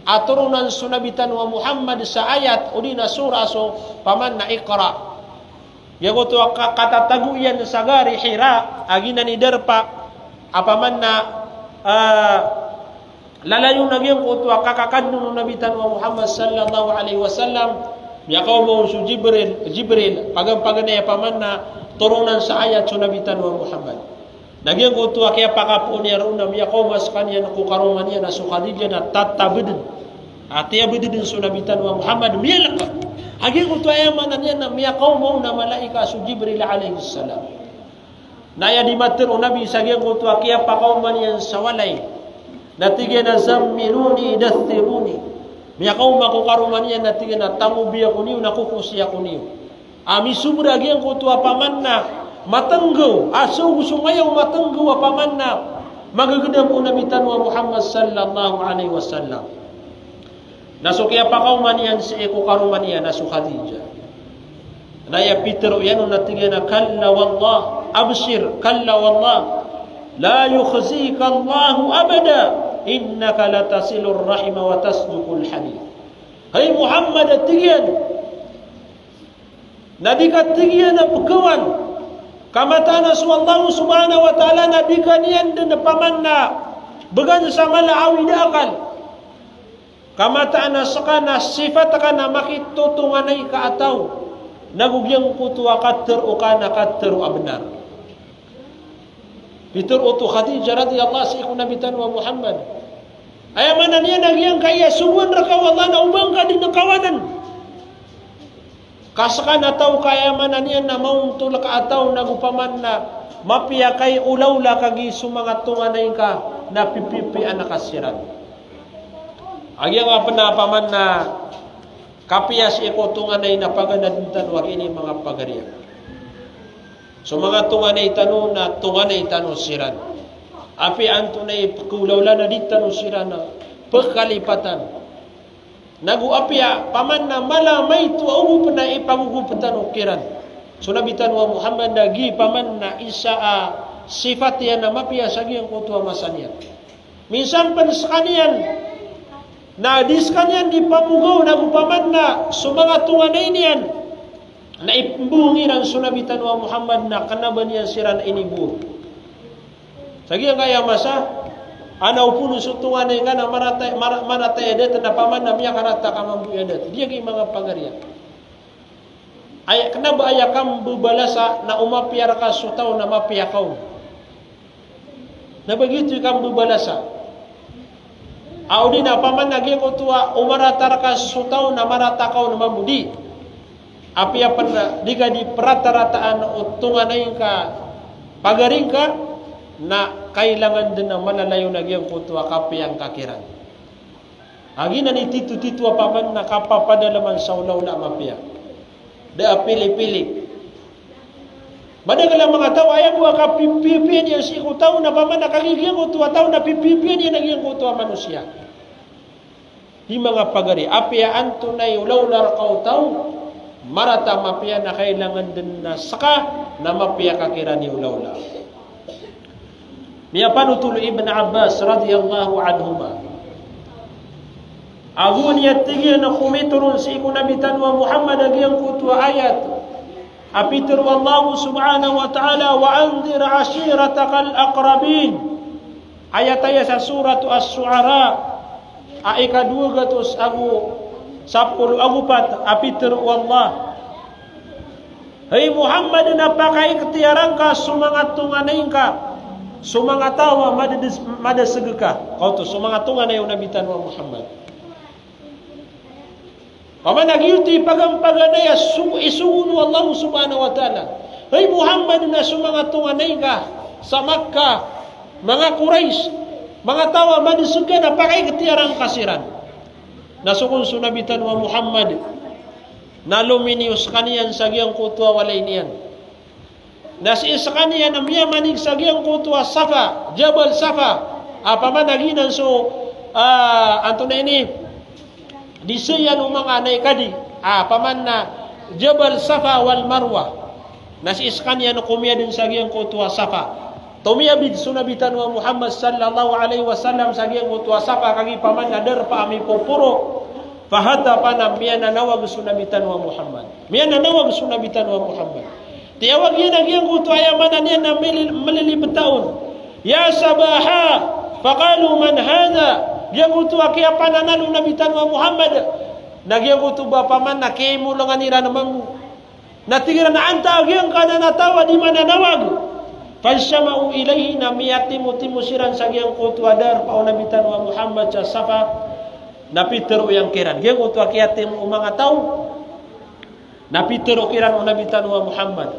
a toronan so Nabi tano a Muhammad sa ayat odi na surah so paman na Iqra. Giyangkoto a ka-, katatago iyan sa gari Hira, a giyanan i darpa a paman na, ah, lalayon a giyangkoto a kakakadn o Nabi tano a Muhammad sallallahu alaihi wasallam. Miyakaoma on so Jibril, Jibril, pagan-, paganay a paman na toronan sa ayat so Nabi tano a Muhammad. Na giyangkoto a kiyapakapoon iyan roo na miyakaoma skaniyan ko karoma niyan a so Khadijah na tatabdn. A tiyabdn so Nabi tano a Muhammad, miyalk. A giyangkoto a aya maana niyan na miyakaoma on a malaikat a so Jibril alaihis salam. Na aya di matharo o Nabi sa giyangkoto a kiyapakaoma niyan sa walay, na tig iyan a, "Zammiluni, daththiruni." Miyakaoma ko karoma niyan na tig iyan a, "Tangobi ako niyo, na kokosi ako niyo." A misobra giyangkoto a paman na matnggaw, a so, so mayaw matnggaw a paman na magagdam o Nabi tano a Muhammad sallallahu alaihi wasallam. Na so kiyapakaoma niyan sii ko karoma niyan a so Khadijah, na aya pitharo iyan on na tig iyan a, "Kalla wallah, abshir, kalla wallah, la yukhzika Allahu abada, innaka latasilur rahima wa tasduqul hadith." Hay Muhammad, a tig iyan, na di ka, tig iyan, a pkawan, ka mataan a so Allah subhanahu wa ta'ala na di ka niyan dn paman na bgan sa mala a awid a akal. Ka mataan a ska na sipat ka na makitotonganay ka a taw, nago giyangkoto a katharo ka na katharo a bnar. Pitharo oto o Khadijah radhiyallahu sii ko Nabi tano a Muhammad. Aya maana niyan na giyangkaya sogoan rka o Allah na oba ngka dn kawanan. Ka ska na taw ka, aya maana niyan na maontol ka a taw nago paman na mapiya ka i olaola ka gii so manga tonganay ka na pipipiya ka siran. A giyangkaya pn a paman na kapiya sii ko tonganay na paganadn tano a giyangkaya manga pagariya. So manga tonganay tano na tonganay tano siran. Apiya antonaa i pkhaolaola na di tano siran pkhalipatan. Nago apiya paman na mala a maito a ogop na ipagogop tano kiran. So Nabi tano a Muhammad na gii paman na isa a sipat iyan a mapiya sa giyangkoto a masa niyan. Minsan pn skaniyan na di skaniyan di pamogaw, nago paman na so manga tonganay niyan na ipmbong iran so Nabi tano a Muhammad na kna ba niyan siran inibo. Sa giyangkaya masa, ana opon so tonganay ngka na marata, mara-, marata i adat na paman na miyakarata ka mambo i adat. Di a giya manga pagari a. Aya, kena ba aya kambebalasa na o mapiya reka so taw na mapiya ka on. Na ba giyoto i kambebalasa. Aw di na paman na giyangkoto a o marata reka so taw na marata ka on mambo, di. Apiya pen di ka di peratarataan o tonganay ngka, pagari ngka, na kailangan den a malalayon a giyangkoto a kapiya ngka kiran. A giyanan i titotito a paman na kapapadalaman sa olaola a mapiya. Da a pili-pili. Madakel a manga taw, aya bo a kapipipian iyan sii ko taw na paman na kagiya giyangkoto a taw na pipipian iyan a giyangkoto a manosiya. Di manga pagari, apiya antonaa i olaola reka o taw, marata a mapiya na kailangan den a seka na mapiya ka kiran i olaola. Miyapanothol o Ibn Abbas radiyallahu anhuma. Ago niyan tig iyan a komitoron sii ko Nabi tano a Muhammad a giyangkoto a ayat a pitero o Allah subhanahu wa ta'ala, "Wa anzir ashiratakal aqrabin." Ayat aya sa Surat Ash-Shu'ara, a ikadowa gatos ago sapolo ago pat, a pitero o Allah. Hay Muhammad, na pakaikhtiyara ngka so manga tonganay ngka, so manga taw a madades-, madaseg ka. Kaoto, so manga tonganay o Nabi tano a Muhammad. Paman a giyoto i pagampaganay a so-, isogo o Allah subhanahu wa ta'ala. Hay Muhammad, na so manga tonganay ngka sa Makkah, manga Quraysh, manga taw a madaseg ka na pakaikhtiyara ngka siran. Na so kon so Nabi tano a Muhammad, na lominiyo sekaniyan sa giyangkoto a walay niyan. Na sii sekaniyan a miyamanig sa giyangkoto a Safa, Jabal Safa. A paman a giyanan so, ah, antonaa ini, di seyan o manga naikadi. A paman na Jabal Safa wal Marwa. Na sii sekaniyan a komiya den sa giyangkoto a Safa. Tomiyabid so Nabi tano a Muhammad sallallahu alaihi wasallam sa giyangkoto a Safa, kagiya paman na darpa a mipoporo. Fahatafa, na miyananawag so Nabi tano a Muhammad. Miyananawag so Nabi tano a Muhammad. Tiyawag iyan a giyangkoto a aya maana niyan na meli-, melilibet on. "Ya sabaha." Faqalu, "Man hadha?" Giyangkoto a kiyapananal o Nabi tano a Muhammad. Na giyangkoto ba paman na kiyaimolangan iran mambo. Na tig iran a antaa giyangkanan a taw a di mananawag. Fajtama'u ilayhi, na miyatimotimo siran sa giyangkoto a darpa o Nabi tano a Muhammad sa Safa. Na pitero iyan kiran. Giyangkoto a kiyatimo o manga taw. Na pitero kiran o Nabi tano a Muhammad.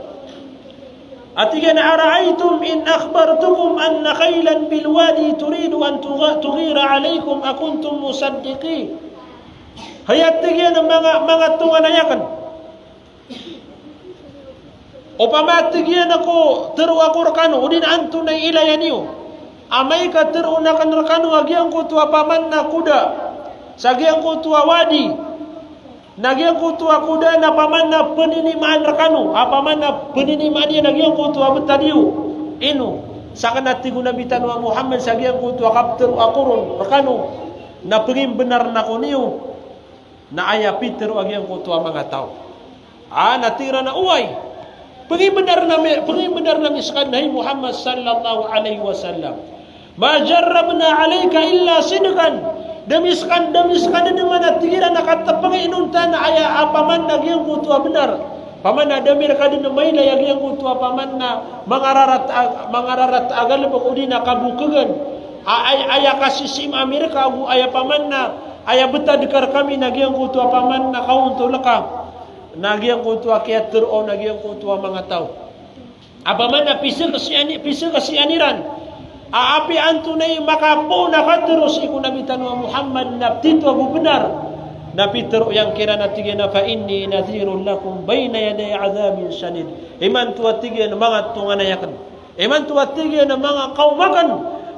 A tig iyan a, "Ara'aytum in akhbartukum anna khaylan bil wadi turidu an tugha-, tughira alaykum akuntum musaddiqi?" Hay, a tig iyan a manga, manga tonganay aken. Opama a tig iyan a ko tero ako rekano, odi na antonaa i ilaya niyo. Amay ka teroon aken rekano a giyangkoto a paman na koda sa giyangkoto a wadi. Na giyangkoto a koda na paman na peninimaan rekano, a paman na peninimaan iyan a giyangkoto a betad iyo. Ino, saken a tig o Nabi tano a Muhammad sa giyangkoto a kapetero ako ron rekano, na pengimbenar ako niyo. Na aya pitero a giyangkoto a manga taw. A, na tig iran a, oway. Pengimbenar ami, pengimbenar ami seka, hay Muhammad sallallahu alaihi wasallam. Ma jarrabna alayka illa sidqan. Da ami seka, da ami seka, da ami, na tig iran a katepengay inonta na aya a paman na giyangkoto a benar. Paman na da ami reka den mailay a giyangkoto a paman na mangararat a, mangararat a galebek odi na kabokegan. A, ay-, aya kasisiim ami reka ago aya paman na aya betad ka rekami na giyangkoto a paman na kaontol ka. Na giyangkoto a kiyatero on a giyangkoto a manga taw. A paman na pisek siyan i-, pisek siyan iran. A apiya antonaa i makapoon a katero sii ko Nabi tano a Muhammad na tito ago benar. Na pitero iyan kiran a tig iyan a, "Fa inni nadhirun lakum bayna yaday adhabin shadid." Imanto a tig iyan a manga tonganay aken. Imanto a tig iyan a manga kawm aken,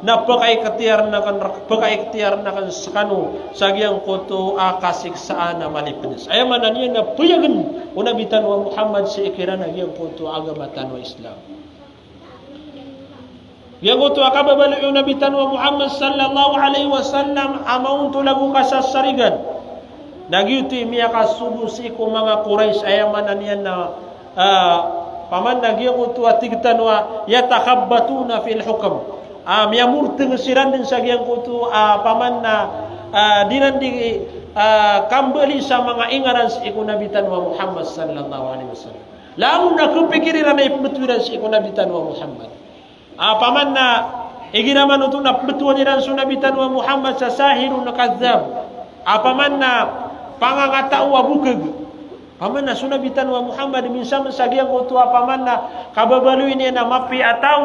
na pekaiktiyaren aken, pekaiktiyaren aken sekano sa giyangkoto a kasiksaan a malipedes. Aya maana niyan na peyagen o Nabi tano a Muhammad sii kiran a giyangkoto a agama tano a Islam. Giyangkoto a kababaloy o Nabi tano a Muhammad sallallahu alaihi wasallam a maontol ago kasasarigan. Na giyoto i miyakasogo sii ko manga Quraysh, aya maana niyan na, ah, paman na giyangkoto a tig tano a yatakhabbatuna fil hukm. Ah, miyamorteng siran den sa giyangkoto a, ah, paman na, ah, di ran di, ah, kambali sa manga ingaran sii ko Nabi tano a Muhammad sallallahu alaihi wasallam. Langon na kepikir iran a ipembetowi ran sii ko Nabi tano a Muhammad. Ah, paman na igira man oto na pembetowan iran so Nabi tano a Muhammad sa sahirun kadhab. Ah, paman na pangangatao a bokeg. Paman na so Nabi tano a Muhammad, minsan sa giyangkoto a paman na kababaloy niyan a mapiya a taw.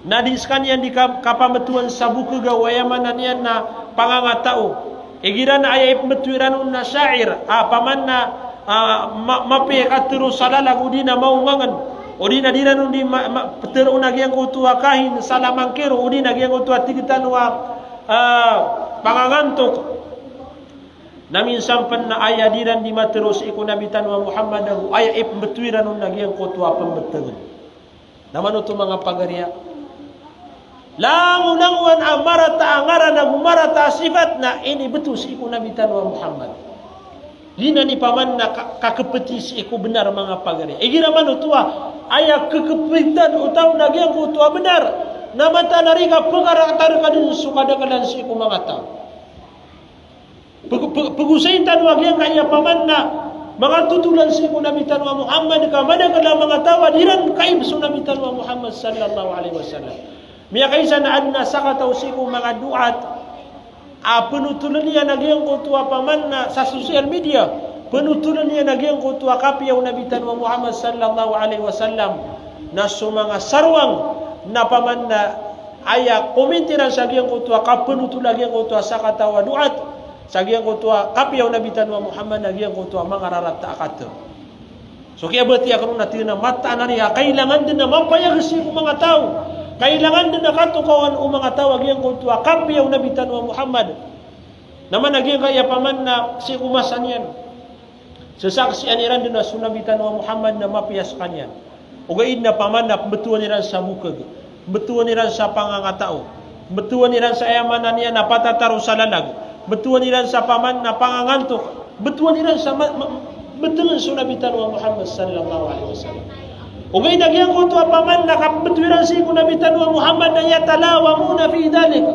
Na di sekaniyan di ka-, kapametowan sa bokeg a, aya maana niyan na pangangatao. Igira na aya ipembetowi ran on na sha'ir, ah, paman na, ah, ma-, mapiya i katero sa lalag, odi na maongangen, odi na di ran on di ma-, ma-, petero na giyangkoto a kahin sa lamangkiro, odi na giyangkoto a tig tano a, ah, pangangantok. Na minsan pen na aya di ran di matero sii ko Nabi tano a Muhammad ago aya ipembetowi ran on na giyangkoto a pembetengen. Na mano oto manga pagari a, langolangowan a marata a ngaran ago marata a sifat na inibeto sii ko Nabi tano a Muhammad. Di nan i paman na ka-, kakepeti sii ko benar manga pagari a. Igira man oto a aya kekepetan o taw na giyangkoto a benar, na mataan a rika pekaratar ka den so kadaklan sii ko manga taw. Peg-, peg-, pegosayin tano a giyangkaya paman na manga totolan sii ko Nabi tano a Muhammad ka madakel a manga taw a di ran kaib so Nabi tano a Muhammad sallallahu alaihi wasallam. Miyakaisa na aden a sakataw sii ko manga du'at a penotolen iyan a giyangkoto a paman na sa social media, penotolen iyan a giyangkoto a kapiya o Nabi tano a Muhammad sallallahu alaihi wasallam, na so manga sarowang na paman na aya comment iran sa giyangkoto a kapenotol a giyangkoto a sakataw a du'at, sa giyangkoto a kapiya o Nabi tano a Muhammad na giyangkoto a manga rarata a katero. So kiyabatiya ko ron na tig iyan a mataan a riya kailangan den a mapayag sii ko manga taw. Kailangan den a katokawan o manga taw a giyangkoto a kapiya o Nabi tano a Muhammad. Na mana giyangkaya paman na sii ko masa niyan, sesaksian iran den a so Nabi tano a Muhammad na mapiya sekaniyan. Ogaid na paman na pembetowan iran sa bokeg, pembetowan iran sa pangangatao, pembetowan iran sa aya maana niyan na patataro sa lalag, pembetowan iran sa paman na pangangantok, pembetowan iran sa ma-, ma-, betengen so Nabi tano a Muhammad sallallahu alaihi wasallam. Ogaid na giyangkoto a paman na kapembetowi ran sii ko Nabi tano a Muhammad na yatalawamuna fi dhalik.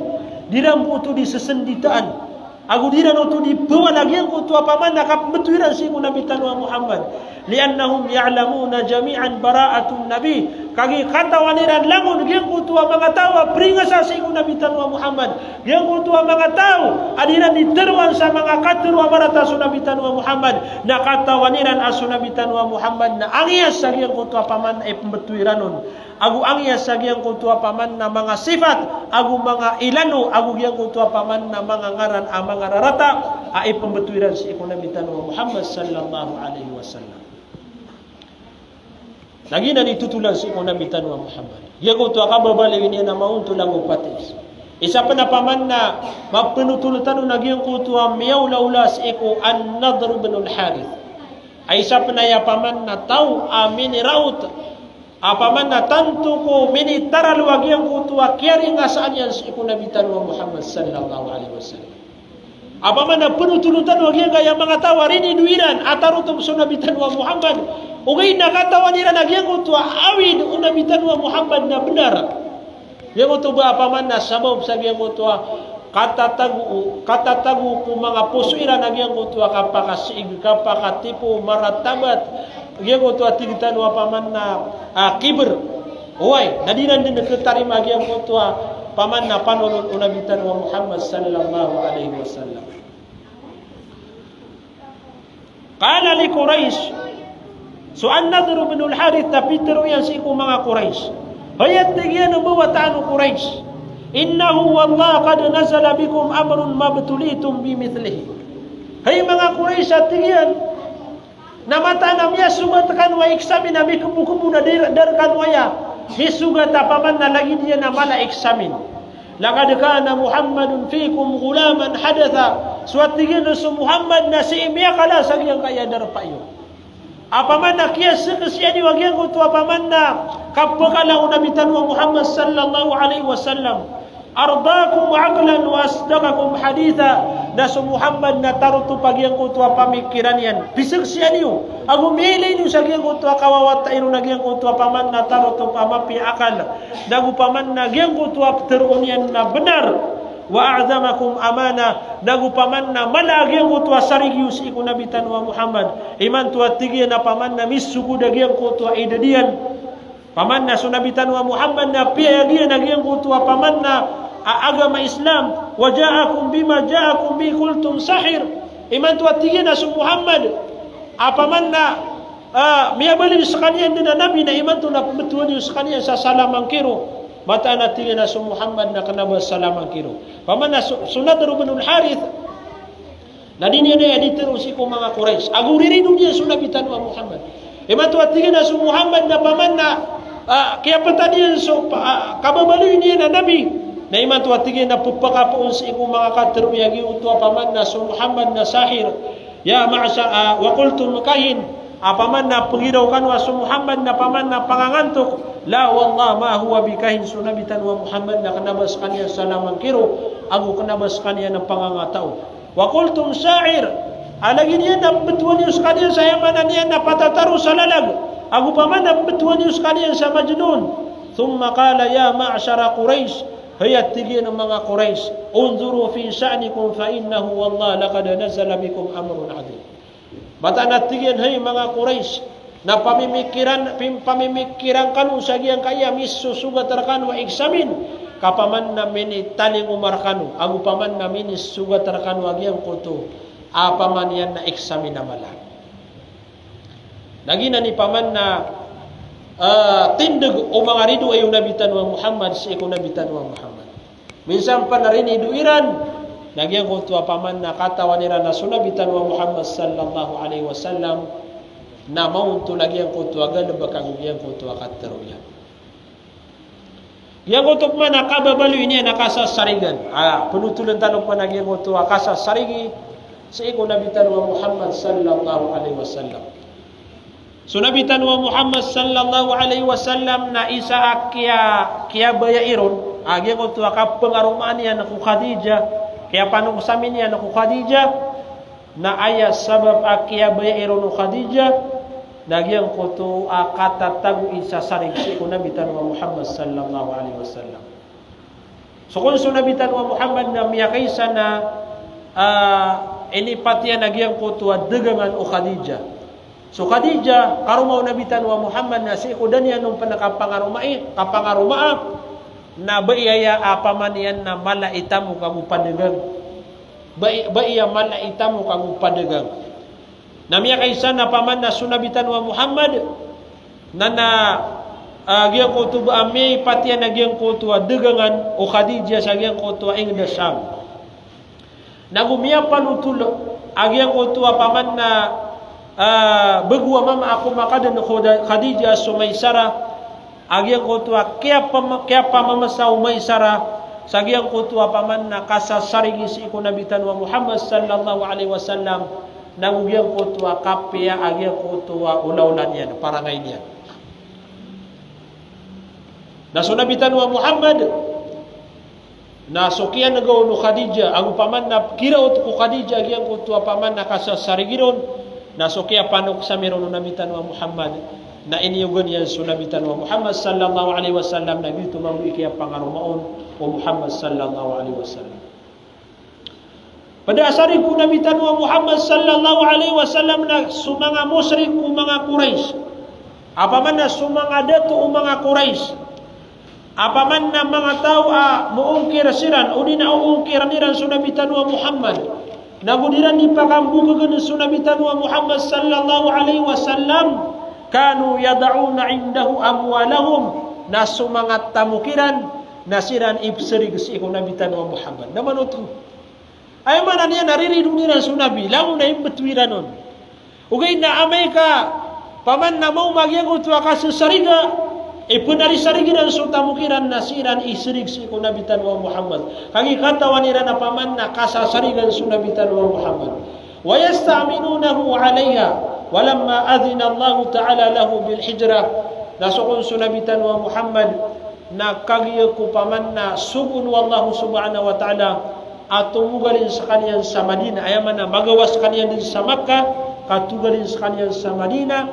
Di ran bo oto di sesenditaan. Ago di ran oto di pawala giyangkoto a paman na kapembetowi ran sii ko Nabi tano a Muhammad. Li'annahum ya'lamuna jami'an bara'atan nabi. Kagiya katawan iran langon giyangkoto a manga taw a peringasa sii ko Nabi tano a Muhammad. Giyangkoto a manga taw a di ran di teroan sa manga katero a marata so Nabi tano a Muhammad. Na katawan iran a so Nabi tano a Muhammad na angiyas sa giyangkoto a paman na ipembetowi ran on. Ago angiyas sa giyangkoto a paman na manga sifat, ago manga ilano, ago giyangkoto a paman na manga ngaran a manga rarata a ipembetowi ran sii ko Nabi tano a Muhammad sallallahu alaihi wasallam. Na giyanan i totolan sii ko Nabi tano a Muhammad. Giyangkoto a kababaloy niyan a maontol ago patis. Isa pen a paman na mapenotol tano na giyangkoto a miyaolaola sii ko An-Nadr bin Al-Harith. Ay isa pen aya paman na taw a miniraot a paman na tanto ko minitaralo a giyangkoto a kiyaringasaan iyan sii ko Nabi tano a Muhammad sallallahu alaihi wasallam. A paman na penotolo tano a giyangkaya manga taw a rinido iran a tarotop so Nabi tano a Muhammad. Ogaid na katawan iran a giyangkoto a awid o Nabi tano a Muhammad na benar. Giyangkoto ba a paman na sabap sa giyangkoto a katatago, katatago ko manga poso iran a giyangkoto a kapakasiig, kapakatipo, maratabat, giyangkoto a tig tano a paman na, ah, kibr. Oway, na di ran den ketarima giyangkoto a paman na panolon o Nabi tano a Muhammad sallallahu alaihi wasallam. Qala li Quraish. So An-Nadr bin Al-Harith na pitero iyan sii ko manga Quraish. Hay, a tig iyan, o ba wata o Quraish. Innahu wallah qad nazala bikum amrun mabtulitum bimithlihi. Hay manga Quraish, a tig iyan, na mataan a miyasogat kano a eksamin a mikebokebo na dar-, darkano aya misogat a paman na lagid iyan a mala a eksamin. Laqad kana Muhammadun fikum ghulaman hadatha. So a tig iyan so Muhammad na sii miyakala sa giyangkaya darpa iyo. A paman na kiyaseksian iyo a giyangkoto a paman na kapekala o Nabi tano a Muhammad sallallahu alaihi wasallam. Ardaakum aqlan wa asdaqakum haditha. Na so Muhammad na tarotop a giyangkoto a pamikiran iyan. Pisaksian iyo. Ago miyailay niyo sa giyangkoto a kawawata iron a giyangkoto a paman na tarotop a mapiya a akal. Nago paman na giyangkoto a ptharoon iyan na bnar. Wa a'zamakum amana. Nago paman na mala a giyangkoto a sarig iyo sii ko Nabi tano a Muhammad. Imanto a tig iyan a paman na misogod a giyangkoto a idad iyan. Paman na so Nabi tano a Muhammad na piyayag iyan a giyangkoto a paman na a agama Islam. Wa ja'akum bima ja'akum bi qultum sahir. Imanto a tig iyan a so Muhammad a paman na, ah, miyabaloy skaniyan dn a nabi na imanto na pmbtowan iyo skaniyan sa salamangkiro. Mataan a tig iyan a so Muhammad na kna ba salamangkiro. Paman na so, so Nadr ibn al-Harith, na di niyan aya ditharo sii ko manga Quraysh. Ago riridon iyan so Nabi tano a Muhammad. Imanto a tig iyan a so Muhammad na paman na, ah, kiyaptan iyan so, pa-, ah, kababaloy niyan a nabi. Na imanto a tig iyan na pphakapoon sii ko manga katharo iyan a giyangkoto a paman na so Muhammad na sahir. Ya ma'shar, ah, wa qultum kahin. A paman na pgiraw kano a so Muhammad na paman na pangangantok. La wallah ma huwa bikahin, so Nabi tano a Muhammad na kna ba skaniyan salamangkiro. Ago kna ba skaniyan a pangangatao. Wa qultum sha'ir. A lagid iyan na pmbtowan iyo skaniyan sa aya maana niyan na patataro sa lalag. Ago paman na pmbtowan iyo skaniyan sa majnun. Thumma qala ya ma'shara Quraysh. Hay, a tig iyan o manga Quraysh. Unzuru fi sha'nikum fa innahu wallah laqad nazala bikum amrun adhim. Mataan a tig iyan, hay manga Quraysh, na pamimikiran, pim-, pamimikiran kano sa giyangkaya misosogat rkano a exam, ka paman na minitalingoma rkano, ago paman na minisogat rkano a giyangkoto a paman iyan na exam a mala. Na giyanan i paman na, ah, tindg o manga ridoay o Nabi tano a Muhammad, sii ko Nabi tano a Muhammad. Minsan pn a rinido iran, na giyangkoto a paman na katawan iran a so Nabi tano a Muhammad sallallahu alaihi wasallam, na maonto na giyangkoto a galbk ago giyangkoto a katharo iyan. Giyangkoto pman a kababaloy niyan a kasasarigan. Ah, pnotholn tano pman a giyangkoto a kasasarigi, sii ko Nabi tano a Muhammad sallallahu alaihi wasallam. So Nabi tano a Muhammad sallallahu alaihi wasallam na isa a kiya-, kiyabayai ron, a giyangkoto a kapngaromaan iyan ko Khadijah, kiyapanoksamin iyan ko Khadijah, na aya sabap a kiyabayai ron o Khadijah, na giyangkoto a katatago i sasarig sii ko Nabi tano a Muhammad sallallahu alaihi wasallam. So kon so Nabi tano a Muhammad na miyakaisa na, ah, inipat iyan a giyangkoto a dagangan o Khadijah. So Khadijah, karoma o Nabi tano a Muhammad na sii ko da niyan on pn kapangaromai, kapangaromaa, na ba iya aya a paman iyan na mala i tamok ago padagang. Ba i-, ba iya mala i tamok ago padagang. Na miyakaisa na paman na so Nabi tano a Muhammad, na, na, ah, giyangkoto ba a miyapat iyan a giyangkoto a dagangan o Khadijah sa giyangkoto a ingd a Sham. Nago miyapanothol a giyangkoto a paman na, ah, bago a mama a komakadn o Khada-, Khadijah so Maisarah, a giyangkoto a kiyapama-, kiyapamamasa o Maisarah sa giyangkoto a paman na kasasarigi sii ko Nabi tano a Muhammad sallallahu alaihi wasallam, nago giyangkoto a kapiya a giyangkoto a olaola niyan, parangay niyan. Na so Nabi tano a Muhammad, na so kiyanega on o Khadijah, ago paman na kiraot ko Khadijah a giyangkoto a paman na kasasarigi ron, na so kiyapanoksami ron o Nabi tano a Muhammad, na iniyogan iyan so Nabi tano a Muhammad sallallahu alaihi wasallam, na giyoto mambo i kiyapangaroma on o Muhammad sallallahu alaihi wasallam. Pd a sarig ko Nabi tano a Muhammad sallallahu alaihi wasallam na so manga mushrik ko manga Quraysh, a paman na so manga dato o manga Quraysh, a paman na manga taw a moongkir siran, odi na oongkiran iran so Nabi tano a Muhammad, nago di iran di pakambokagn so Nabi tano a Muhammad sallallahu alaihi wasallam, kanu yada'una indahu amwalahum, na so manga tamok iran na siran i psarig sii ko Nabi tano a Muhammad. Na mano oto? Aya maana niyan na riridon iran so Nabi, langon a imbtowi iran on. Ogaid na amay ka paman na maoma a giyangkoto a kasasariga, ipnarisarigi iran so tamok iran na siran i sarig sii ko Nabi tano a Muhammad. Kagiya katawan iran a paman na kasasarigan so Nabi tano a Muhammad. Wa yasta'minunahu alaiha, wa lamma adhina Allahu ta'ala lahu bil hijrah. Na so kon so Nabi tano a Muhammad, Na kagiya ko paman na sogoon o Allah subhanahu wa ta'ala a tomogalin skaniyan sa Madina, aya maana magawa skaniyan dn sa Makkah, ka togalin skaniyan sa Madina,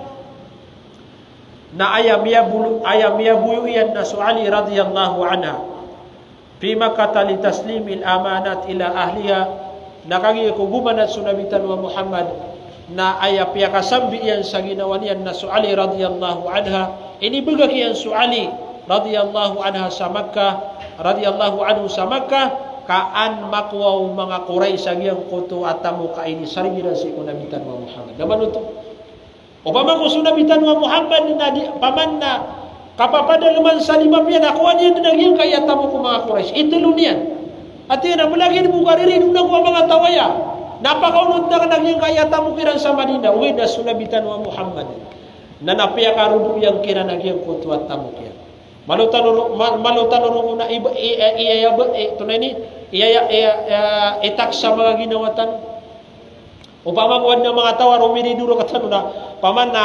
na aya miyabolo-, aya miyaboyo iyan na so Ali radiyallahu anha. Fi Makkah li taslimil amanat ila ahliha, na kagiya ko gomanat so Nabi tano a Muhammad, na aya piyakasambi iyan sa ginawa niyan na so Ali radiyallahu anha, inibagak iyan so Ali radiyallahu anha sa Makkah, radiyallahu anhu sa Makkah, ka an makowa o manga Quraysh a giyangkoto a tamok a inisarigi iran sii ko Nabi tano a Muhammad. Na mano oto? Opama ko so Nabi tano a Muhammad na di, paman na kapapadalman sa lima piya na kowa niyan dn a giyangkaya tamok o manga Quraysh. Itlo niyan. Ati na mlagid bo kariri dn a kowa manga taw aya. Na pakaonot na giyangkaya tamok iran sa Madina. Ogaid na so Nabi tano a Muhammad na, na piyakarodo iyan kiran a giyangkoto a tamok iyan. Malo tano ro-, ma-, malo tano ron na iba, i, i, i, i, i, tonaa ini, i, i, i, i, itak sa manga ginawa tano. Opama ko adn a manga taw a romiridoro rktano na, paman na,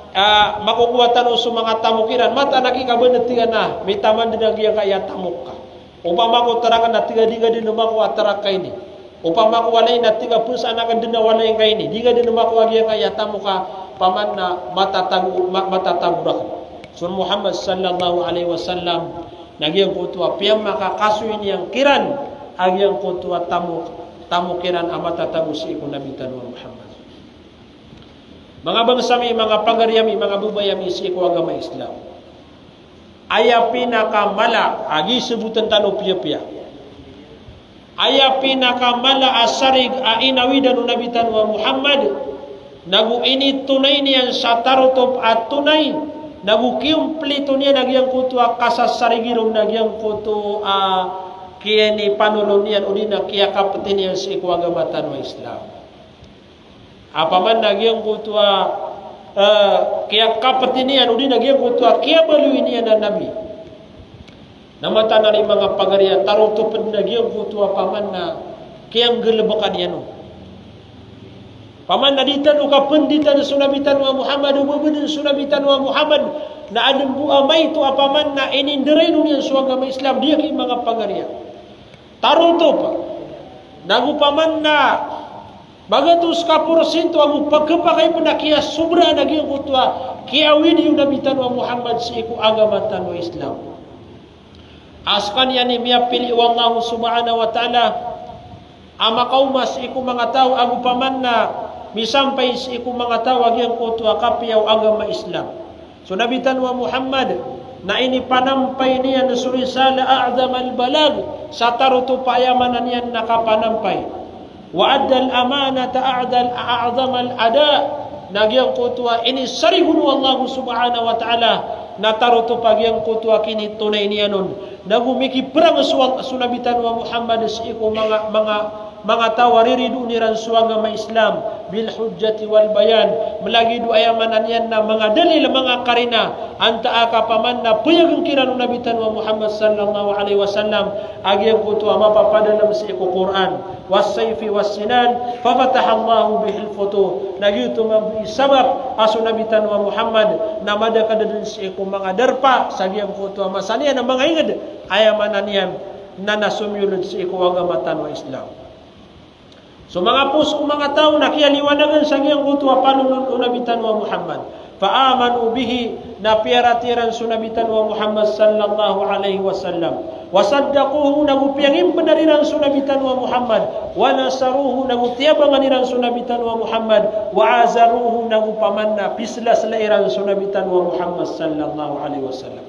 ah, makokowa tano so manga tamok iran, mataan a ki ka bnatigan a mitaman dn a giyangkaya tamok ka. Opama ko trakn na tig a di nga dn makowa a trak ka ini. Opama ko walay na tig a pzaan akn dn a walay ka ini, di nga dn makowa a giyangkaya tamok ka, paman na matatago, ma-, matatago rakn. So Muhammad sallallahu alaihi wasallam, na giyangkoto a piyamakakasoy niyan kiran a giyangkoto a tamok, tamok iran a matatago sii ko Nabi tano a Muhammad. Manga bangsa mi, manga pagari ami, manga babay ami sii ko agama Islam. Aya pinakamala a gisbotn tano piyapiya. Aya pinakamala a sarig a inawidan o Nabi tano a Muhammad, nago initonay niyan sa tarotop a tonay, nago kiyomplito niyan a giyangkoto a kasasarigi ron a giyangkoto a kiyanipanolon iyan odi na kiyakapti niyan sii ko agama tano a Islam. Opama na giyangkoto a, eh, kiyakapti niyan odi na giyangkoto a kiyabaloy niyan a Nabi. Na mataan a ri manga pagari a tarotop dn a giyangkoto a opama na kiyanggalbka niyan on. Opama na di tano kapnditan so Nabi tano a Muhammad, o ba bnar so Nabi tano a Muhammad, na adn bo a maito a opama na inindarainon iyan so agama Islam, di aki manga pagari a tarotop. Nago opama na magatos ka porsinto ago pagkapakay pn a kiyasobraan a giyangkoto a kiyawidi o Nabi tano a Muhammad sii ko agama tano a Islam. A skaniyan i miyapili o Allah subhanahu wa ta'ala a makaoma sii ko manga taw ago opama na misampay sii ko manga taw a giyangkoto a kapiya o agama Islam. So Nabi tano a Muhammad, na inipanampay niyan so risala a'zamal balag, sa tarotop a aya maana niyan na kapanampay. Wa addal amanata a'dal, a'zamal ada, na giyangkoto a inisarigon o Allah subhanahu wa ta'ala, na tarotop a giyangkoto a kinitonay niyan on. Nago mikiprang so, so Nabi tano a Muhammad sii ko manga, manga, manga taw a riridoon iran so agama Islam, bil hujjati wal bayan, mlagid o aya maana niyan na manga dalil, manga karina, antaa ka opama na payagn kiran o Nabi tano a Muhammad sallallahu alaihi wasallam, a giyangkoto a mapapadalm sii ko Qur'an, was sayfi was sinan, fa fataha Allahu bihil futuh, na giyoto mambo i sabap a so Nabi tano a Muhammad na madakl dn sii ko manga darpa sa giyangkoto a masa niyan a manga ingd, aya maana niyan na na somiyolod sii ko agama tano a Islam. So manga pos o manga taw na kiyaliwanagan sa giyangkoto a panolon o Nabi tano a Muhammad. Fa amanu bihi, na piyaratiyaya iran so Nabi tano a Muhammad sallallahu alaihi wasallam. Wa saddaquhu, nago piyangimbnar iran so Nabi tano a Muhammad. Wa nasaruhu, nago tiyabangan iran so Nabi tano a Muhammad. Wa azaruhu, nago opama na pislasla iran so Nabi tano a Muhammad sallallahu alaihi wasallam.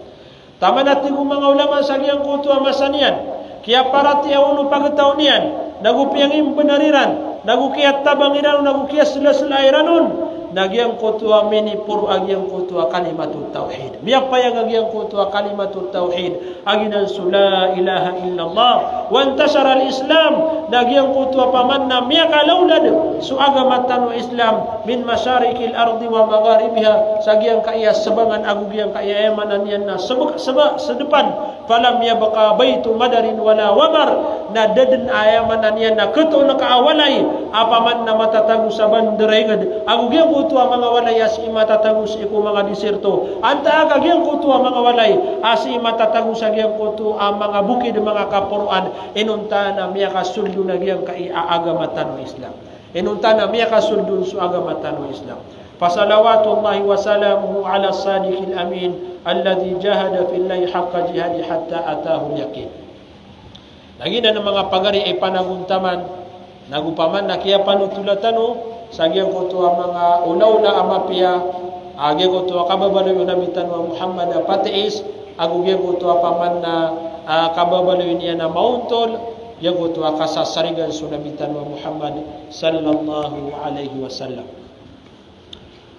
Taman a tig o manga ulama sa giyangkoto a masa niyan, kiyaparatiyaya on o pagtaw niyan, nago piyangimbnar iran, nago kiyatabang iran on, nago kiyaslasla iran on, na giyangkoto a miniporo a giyangkoto a kalimatut tawhid. Miyapayag a giyangkoto a kalimatut tawhid, a giyanan so la ilaha illallah Wa intashara al-Islam, na giyangkoto a paman na miyakalawlad so agama tano a Islam, min masharikil ardi wa magharibiha, sa giyangkaya sabangan ago giyangkaya aya maana niyan na sebe-, sebe-, sedepan, falam yabqa baytu madarin wala wabar, na da den aya maana niyan na ketoon ka a walay a paman na matatago sa bandar a inged, ago giyangkoto a manga walay a sii matatago sii ko manga desierto, antaa ka giyangkoto a manga walay a sii matatago sa giyangkoto a manga bokid, manga kaporoan, inonta na miyakasold on a giyangkai a agama tano a Islam. Inonta na miyakasold on so agama tano a Islam. Fasalawatullahi wa salamuhu ala sadiqil amin, alladhi jahada fillahi haqqa jihadi hatta atahul yaqin. Lagid anan a manga pagari a ipanagontaman, nago paman na kiyapanotola tano sa giyangkoto a manga olaola a mapiya, a giyangkoto a kababaloy o Nabi tano a Muhammad a patiis, ago giyangkoto a paman na, a, kababaloy niyan a maontol, giyangkoto a kasasarigan so Nabi tano a Muhammad sallallahu alaihi wasallam.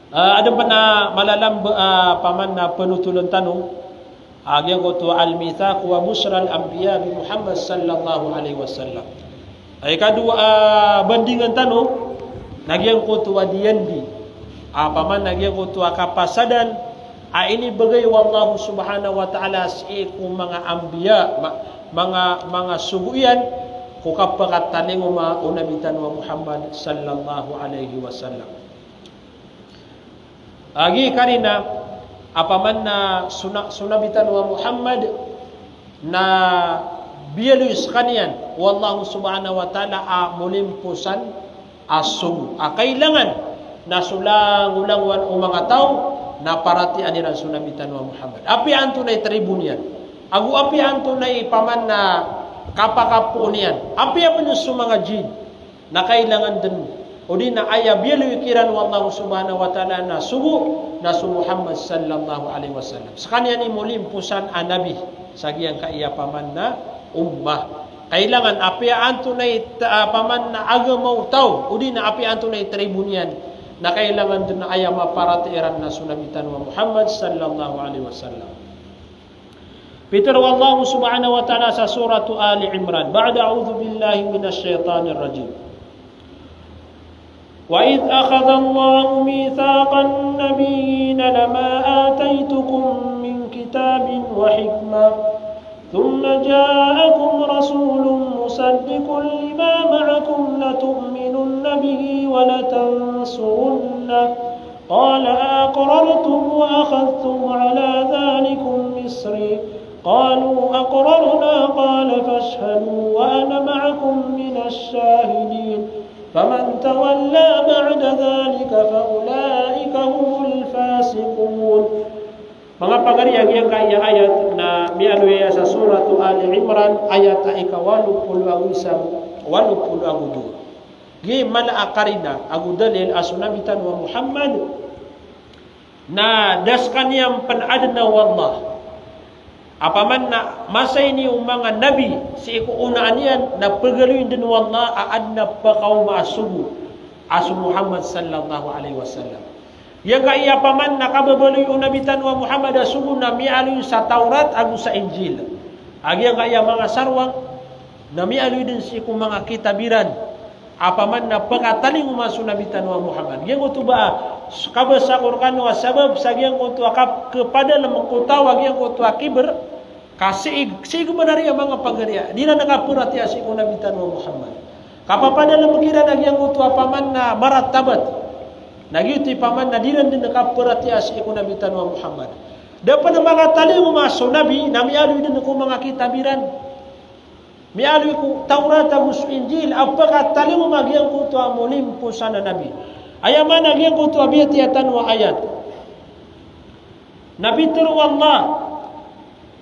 A, aden pen a malalam be-, a, paman na panotolen tano, a, giyangkoto a al-mithaq wa bushral anbiya bi Muhammad sallallahu alaihi wasallam. A, ikadowa a bandingen tano, na giyangkoto a diyandi, a, paman na giyangkoto a kapasadan a inibegay o Allah subhanahu wa ta'ala sii ko manga anbiya, ma-, manga, manga sogo iyan ko kapakatalingoma o Nabi tano a Muhammad sallallahu alaihi wasallam. A, giya karina a paman na so Na-, so Nabi tano a Muhammad na biyaloy sekaniyan o Allah subhanahu wa ta'ala a molimposan a sogo, a kailangan na so langolangowan o manga taw na paratiyayaan iran so Nabi tano a Muhammad. Apiya antonaa i tribo niyan, ago apiya antonaa i paman na kapakapoon iyan, apiya pen so manga jinn, na kailangan den, odi na aya biyaloy kiran o Allah subhanahu wa ta'ala na sogo, na so Muhammad sallallahu alaihi wasallam. Sekaniyan i molimposan a nabi sa giyangkaya paman na ummah. Kailangan apiya antonaa i ta-, a, paman na agama o taw, odi na apiya antonaa i tribo niyan, na kailangan den a aya maparatiyaya iran na so Nabi tano a Muhammad sallallahu alaihi wasallam. Pitharo o Allah subhanahu wa ta'ala sa Suratu Ali Imran, ba'da a'udhu billahi minash shaitanir rajim. وإذ أخذ الله ميثاق النبيين لما آتيتكم من كتاب وحكمة ثم جاءكم رسول مصدق لما معكم لتؤمنن به ولتنصرنه قال أأقررتم وأخذتم على ذلكم إصري قالوا أقررنا قال فاشهدوا وأنا معكم من الشاهدين فمن تولى بعد ذلك فأولئك هم الفاسقون. Manga pagari, a giyangkaya ayat na miyaaloy aya sa Suratu Ali Imran, ayat a ika walo polo ago isa, walo polo ago dowa. Giya mala a karina ago dalil a so Nabi tano a Muhammad na da sekaniyan pen aden a wallah a paman na masa ini o manga nabi sii ko onaan iyan na pegaloyin den o Allah a aden a pekaoma a sogo a so Muhammad sallallahu alaihi wasallam. Giyangkaya paman na kababaloy o Nabi tano a Muhammad a sogo na miyaaloy sa Tawrat ago sa Injil. A giyangkaya manga sarwang na miyaaloy den sii ko manga kitab iran a paman na pekatalingoma so Nabi tano a Muhammad. Giyangkoto ba a kabasa ko rekano a sabab sa giyangkoto a kap-, kepadalem ko taw a giyangkoto a kibr, ka sii, sii gebenar iyan manga pagari a di iran kaperatiya sii ko Nabi tano a Muhammad. Kapapadalem kiran a giyangkoto a paman na martabat. Na giyoto i paman na di iran den kaperatiya sii ko Nabi tano a Muhammad. Da pen makatalingoma so Nabi na miyaaloy den ko manga kitab iran. Miyaaloy ko Tawrat ago so Injil a pekatalingoma giyangkoto a molimposan a nabi. Aya maana giyangkoto a biyatiya tano a ayat na pitharo o Allah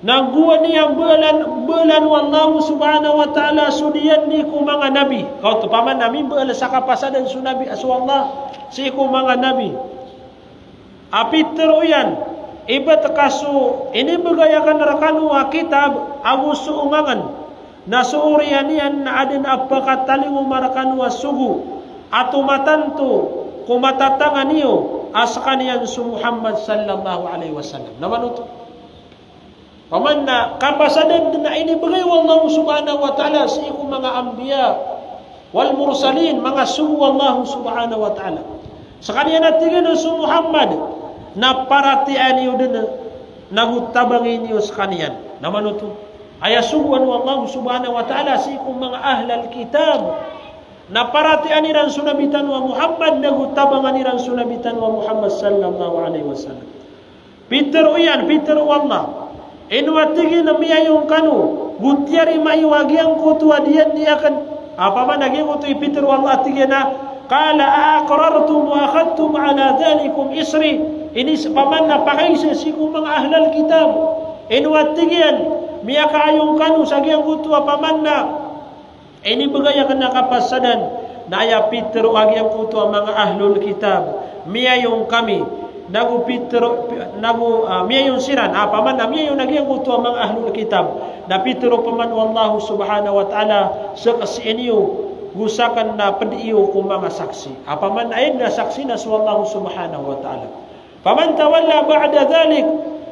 na gowani a mbeelan, mbeelan o Allah subhanahu wa ta'ala so diyandi ko manga nabi. Kaoto paman na mimbeel sa kapasadan so nabi, so Allah sii ko manga nabi. A pitharo iyan, ibt ka so inibegay aken rekano a kitab ago so ongangen, na so oriyan iyan na aden a pekatalingoma rekano a sogo a tomatanto ko matatangan iyo a sekaniyan so Muhammad sallallahu alaihi wasallam. Na manoto. Paman na kapasadan dn a inibgay o Allah subhanahu wa ta'ala sii ko manga anbiya wal mursalin, manga sogo o Allah subhanahu wa ta'ala. Skaniyan a tig iyan so Muhammad, na paratiyayaan iyo dn, nago tabangi niyo skaniyan. Na mano oto? Aya sogoan o Allah subhanahu wa ta'ala sii ko manga ahlal kitab. Na paratiyayaan iran so Nabi tano a Muhammad, nago tabangan iran so Nabi tano a Muhammad sallallahu alaihi wasallam. Pitharo iyan, pitharo o Allah. Ino a tig iyan a miyayon kano, go tiyarima iyo a giyangkoto a diyandi akn. Opama na giyangkoto i pitharo o Allah a tig iyan a, qala a aqrartum wa akhadhtum ala dhalikum isri. Ini s-, opama na pakaisa sii ko manga ahlal kitab. Ino a tig iyan, miyakaayon kano sa giyangkoto a opama na inibgay akn a kapasadan, na aya pitharo a giyangkoto a manga ahlul kitab, miyayon kami, nago pitharo, nago, ah, miyayon siran, ah, opama na miyayon a giyangkoto a manga ahlul kitab, na pitharo opama o Allah subhanahu wa ta'ala, saksii niyo, go sakn na pd iyo ko manga saksi. Opama na aya dn a saksi na so Allah subhanahu wa ta'ala. Faman tawalla ba'da dhalik,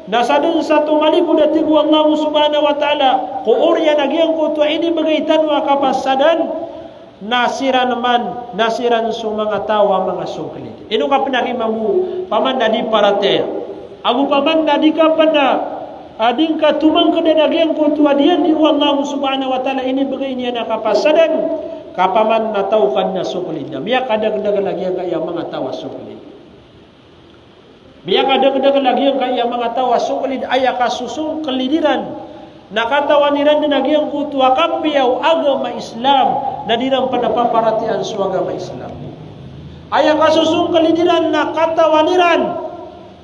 na sadn sa tomalikod a tig o Allah subhanahu wa ta'ala, ko oriyan a giyangkoto a inibgay tano a kapasadan, na siran man, na siran so manga taw a manga songklid. Ino ka pn a kimambo, opama na di paratiyaya. Ago opama na di ka pn a, a di ngka tomangkdan a giyangkoto a diyandi o Allah subhanahu wa ta'ala inibgay niyan a kapasadan, ka opama na taw ka dn a songklid. Na miyakadakdakl a giyangkaya manga taw a songklid. Miyakadakdakl a giyangkaya manga taw a songklid, aya kasosongklid iran na katawan iran dn a giyangkoto a kapiya o agama Islam, na di iran pn a paparatiyayaan so agama Islam. Aya kasosongklid iran na katawan iran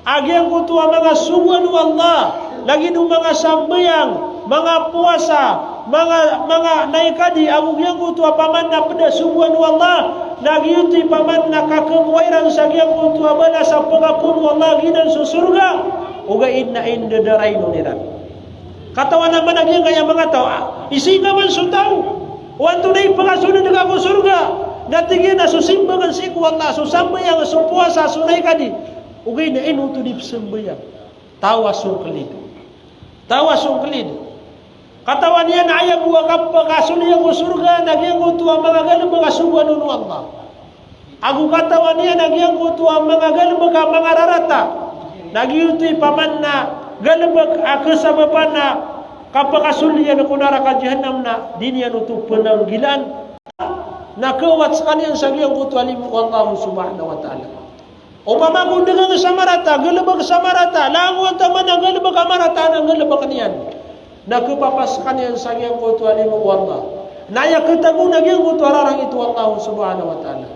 a giyangkoto a manga sogoan o Allah, lagid o manga sambayang, manga powasa, manga, manga naikadi, ago giyangkoto a opama na pd a sogoan o Allah, na giyoto i opama na kakhakowa iran sa giyangkoto a balas a pkapoon o Allah giyanan so sorga, ogaid na indadaray on iran. Katawan a man a giyangkaya manga taw a, isii ka man so taw o antonaa i pkasold ka ko sorga, na tig iyan a so simba akn sii ko Allah, so sambayang, so powasa, so naikadi. Ogaid na ino oto di pzambayang. Taw a songklid. Taw a songklid. Katawan iyan a aya bo a kapakasold iyan ko sorga na giyangkoto a manga galbk a sogoan on o Allah. Ago katawan iyan a giyangkoto a manga galbk a manga rarata na giyoto i opama na galbk a kasabapan a kapakasold iyan ko naraka jahannam na di niyan oto pnanggilaan. Na kawat skaniyan sa giyangkoto a limo o Allah subhanahu wa ta'ala. Opama ko dgang sa marata, galbk sa marata, langon taman a galbk a marata na galbk iyan. Na khapapas skaniyan sa giyangkoto a limo o Allah. Na aya khatago na giyangkoto a rarangit o Allah subhanahu wa ta'ala.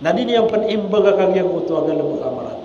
Na di niyan pn imbagak a giyangkoto a galbk a marata.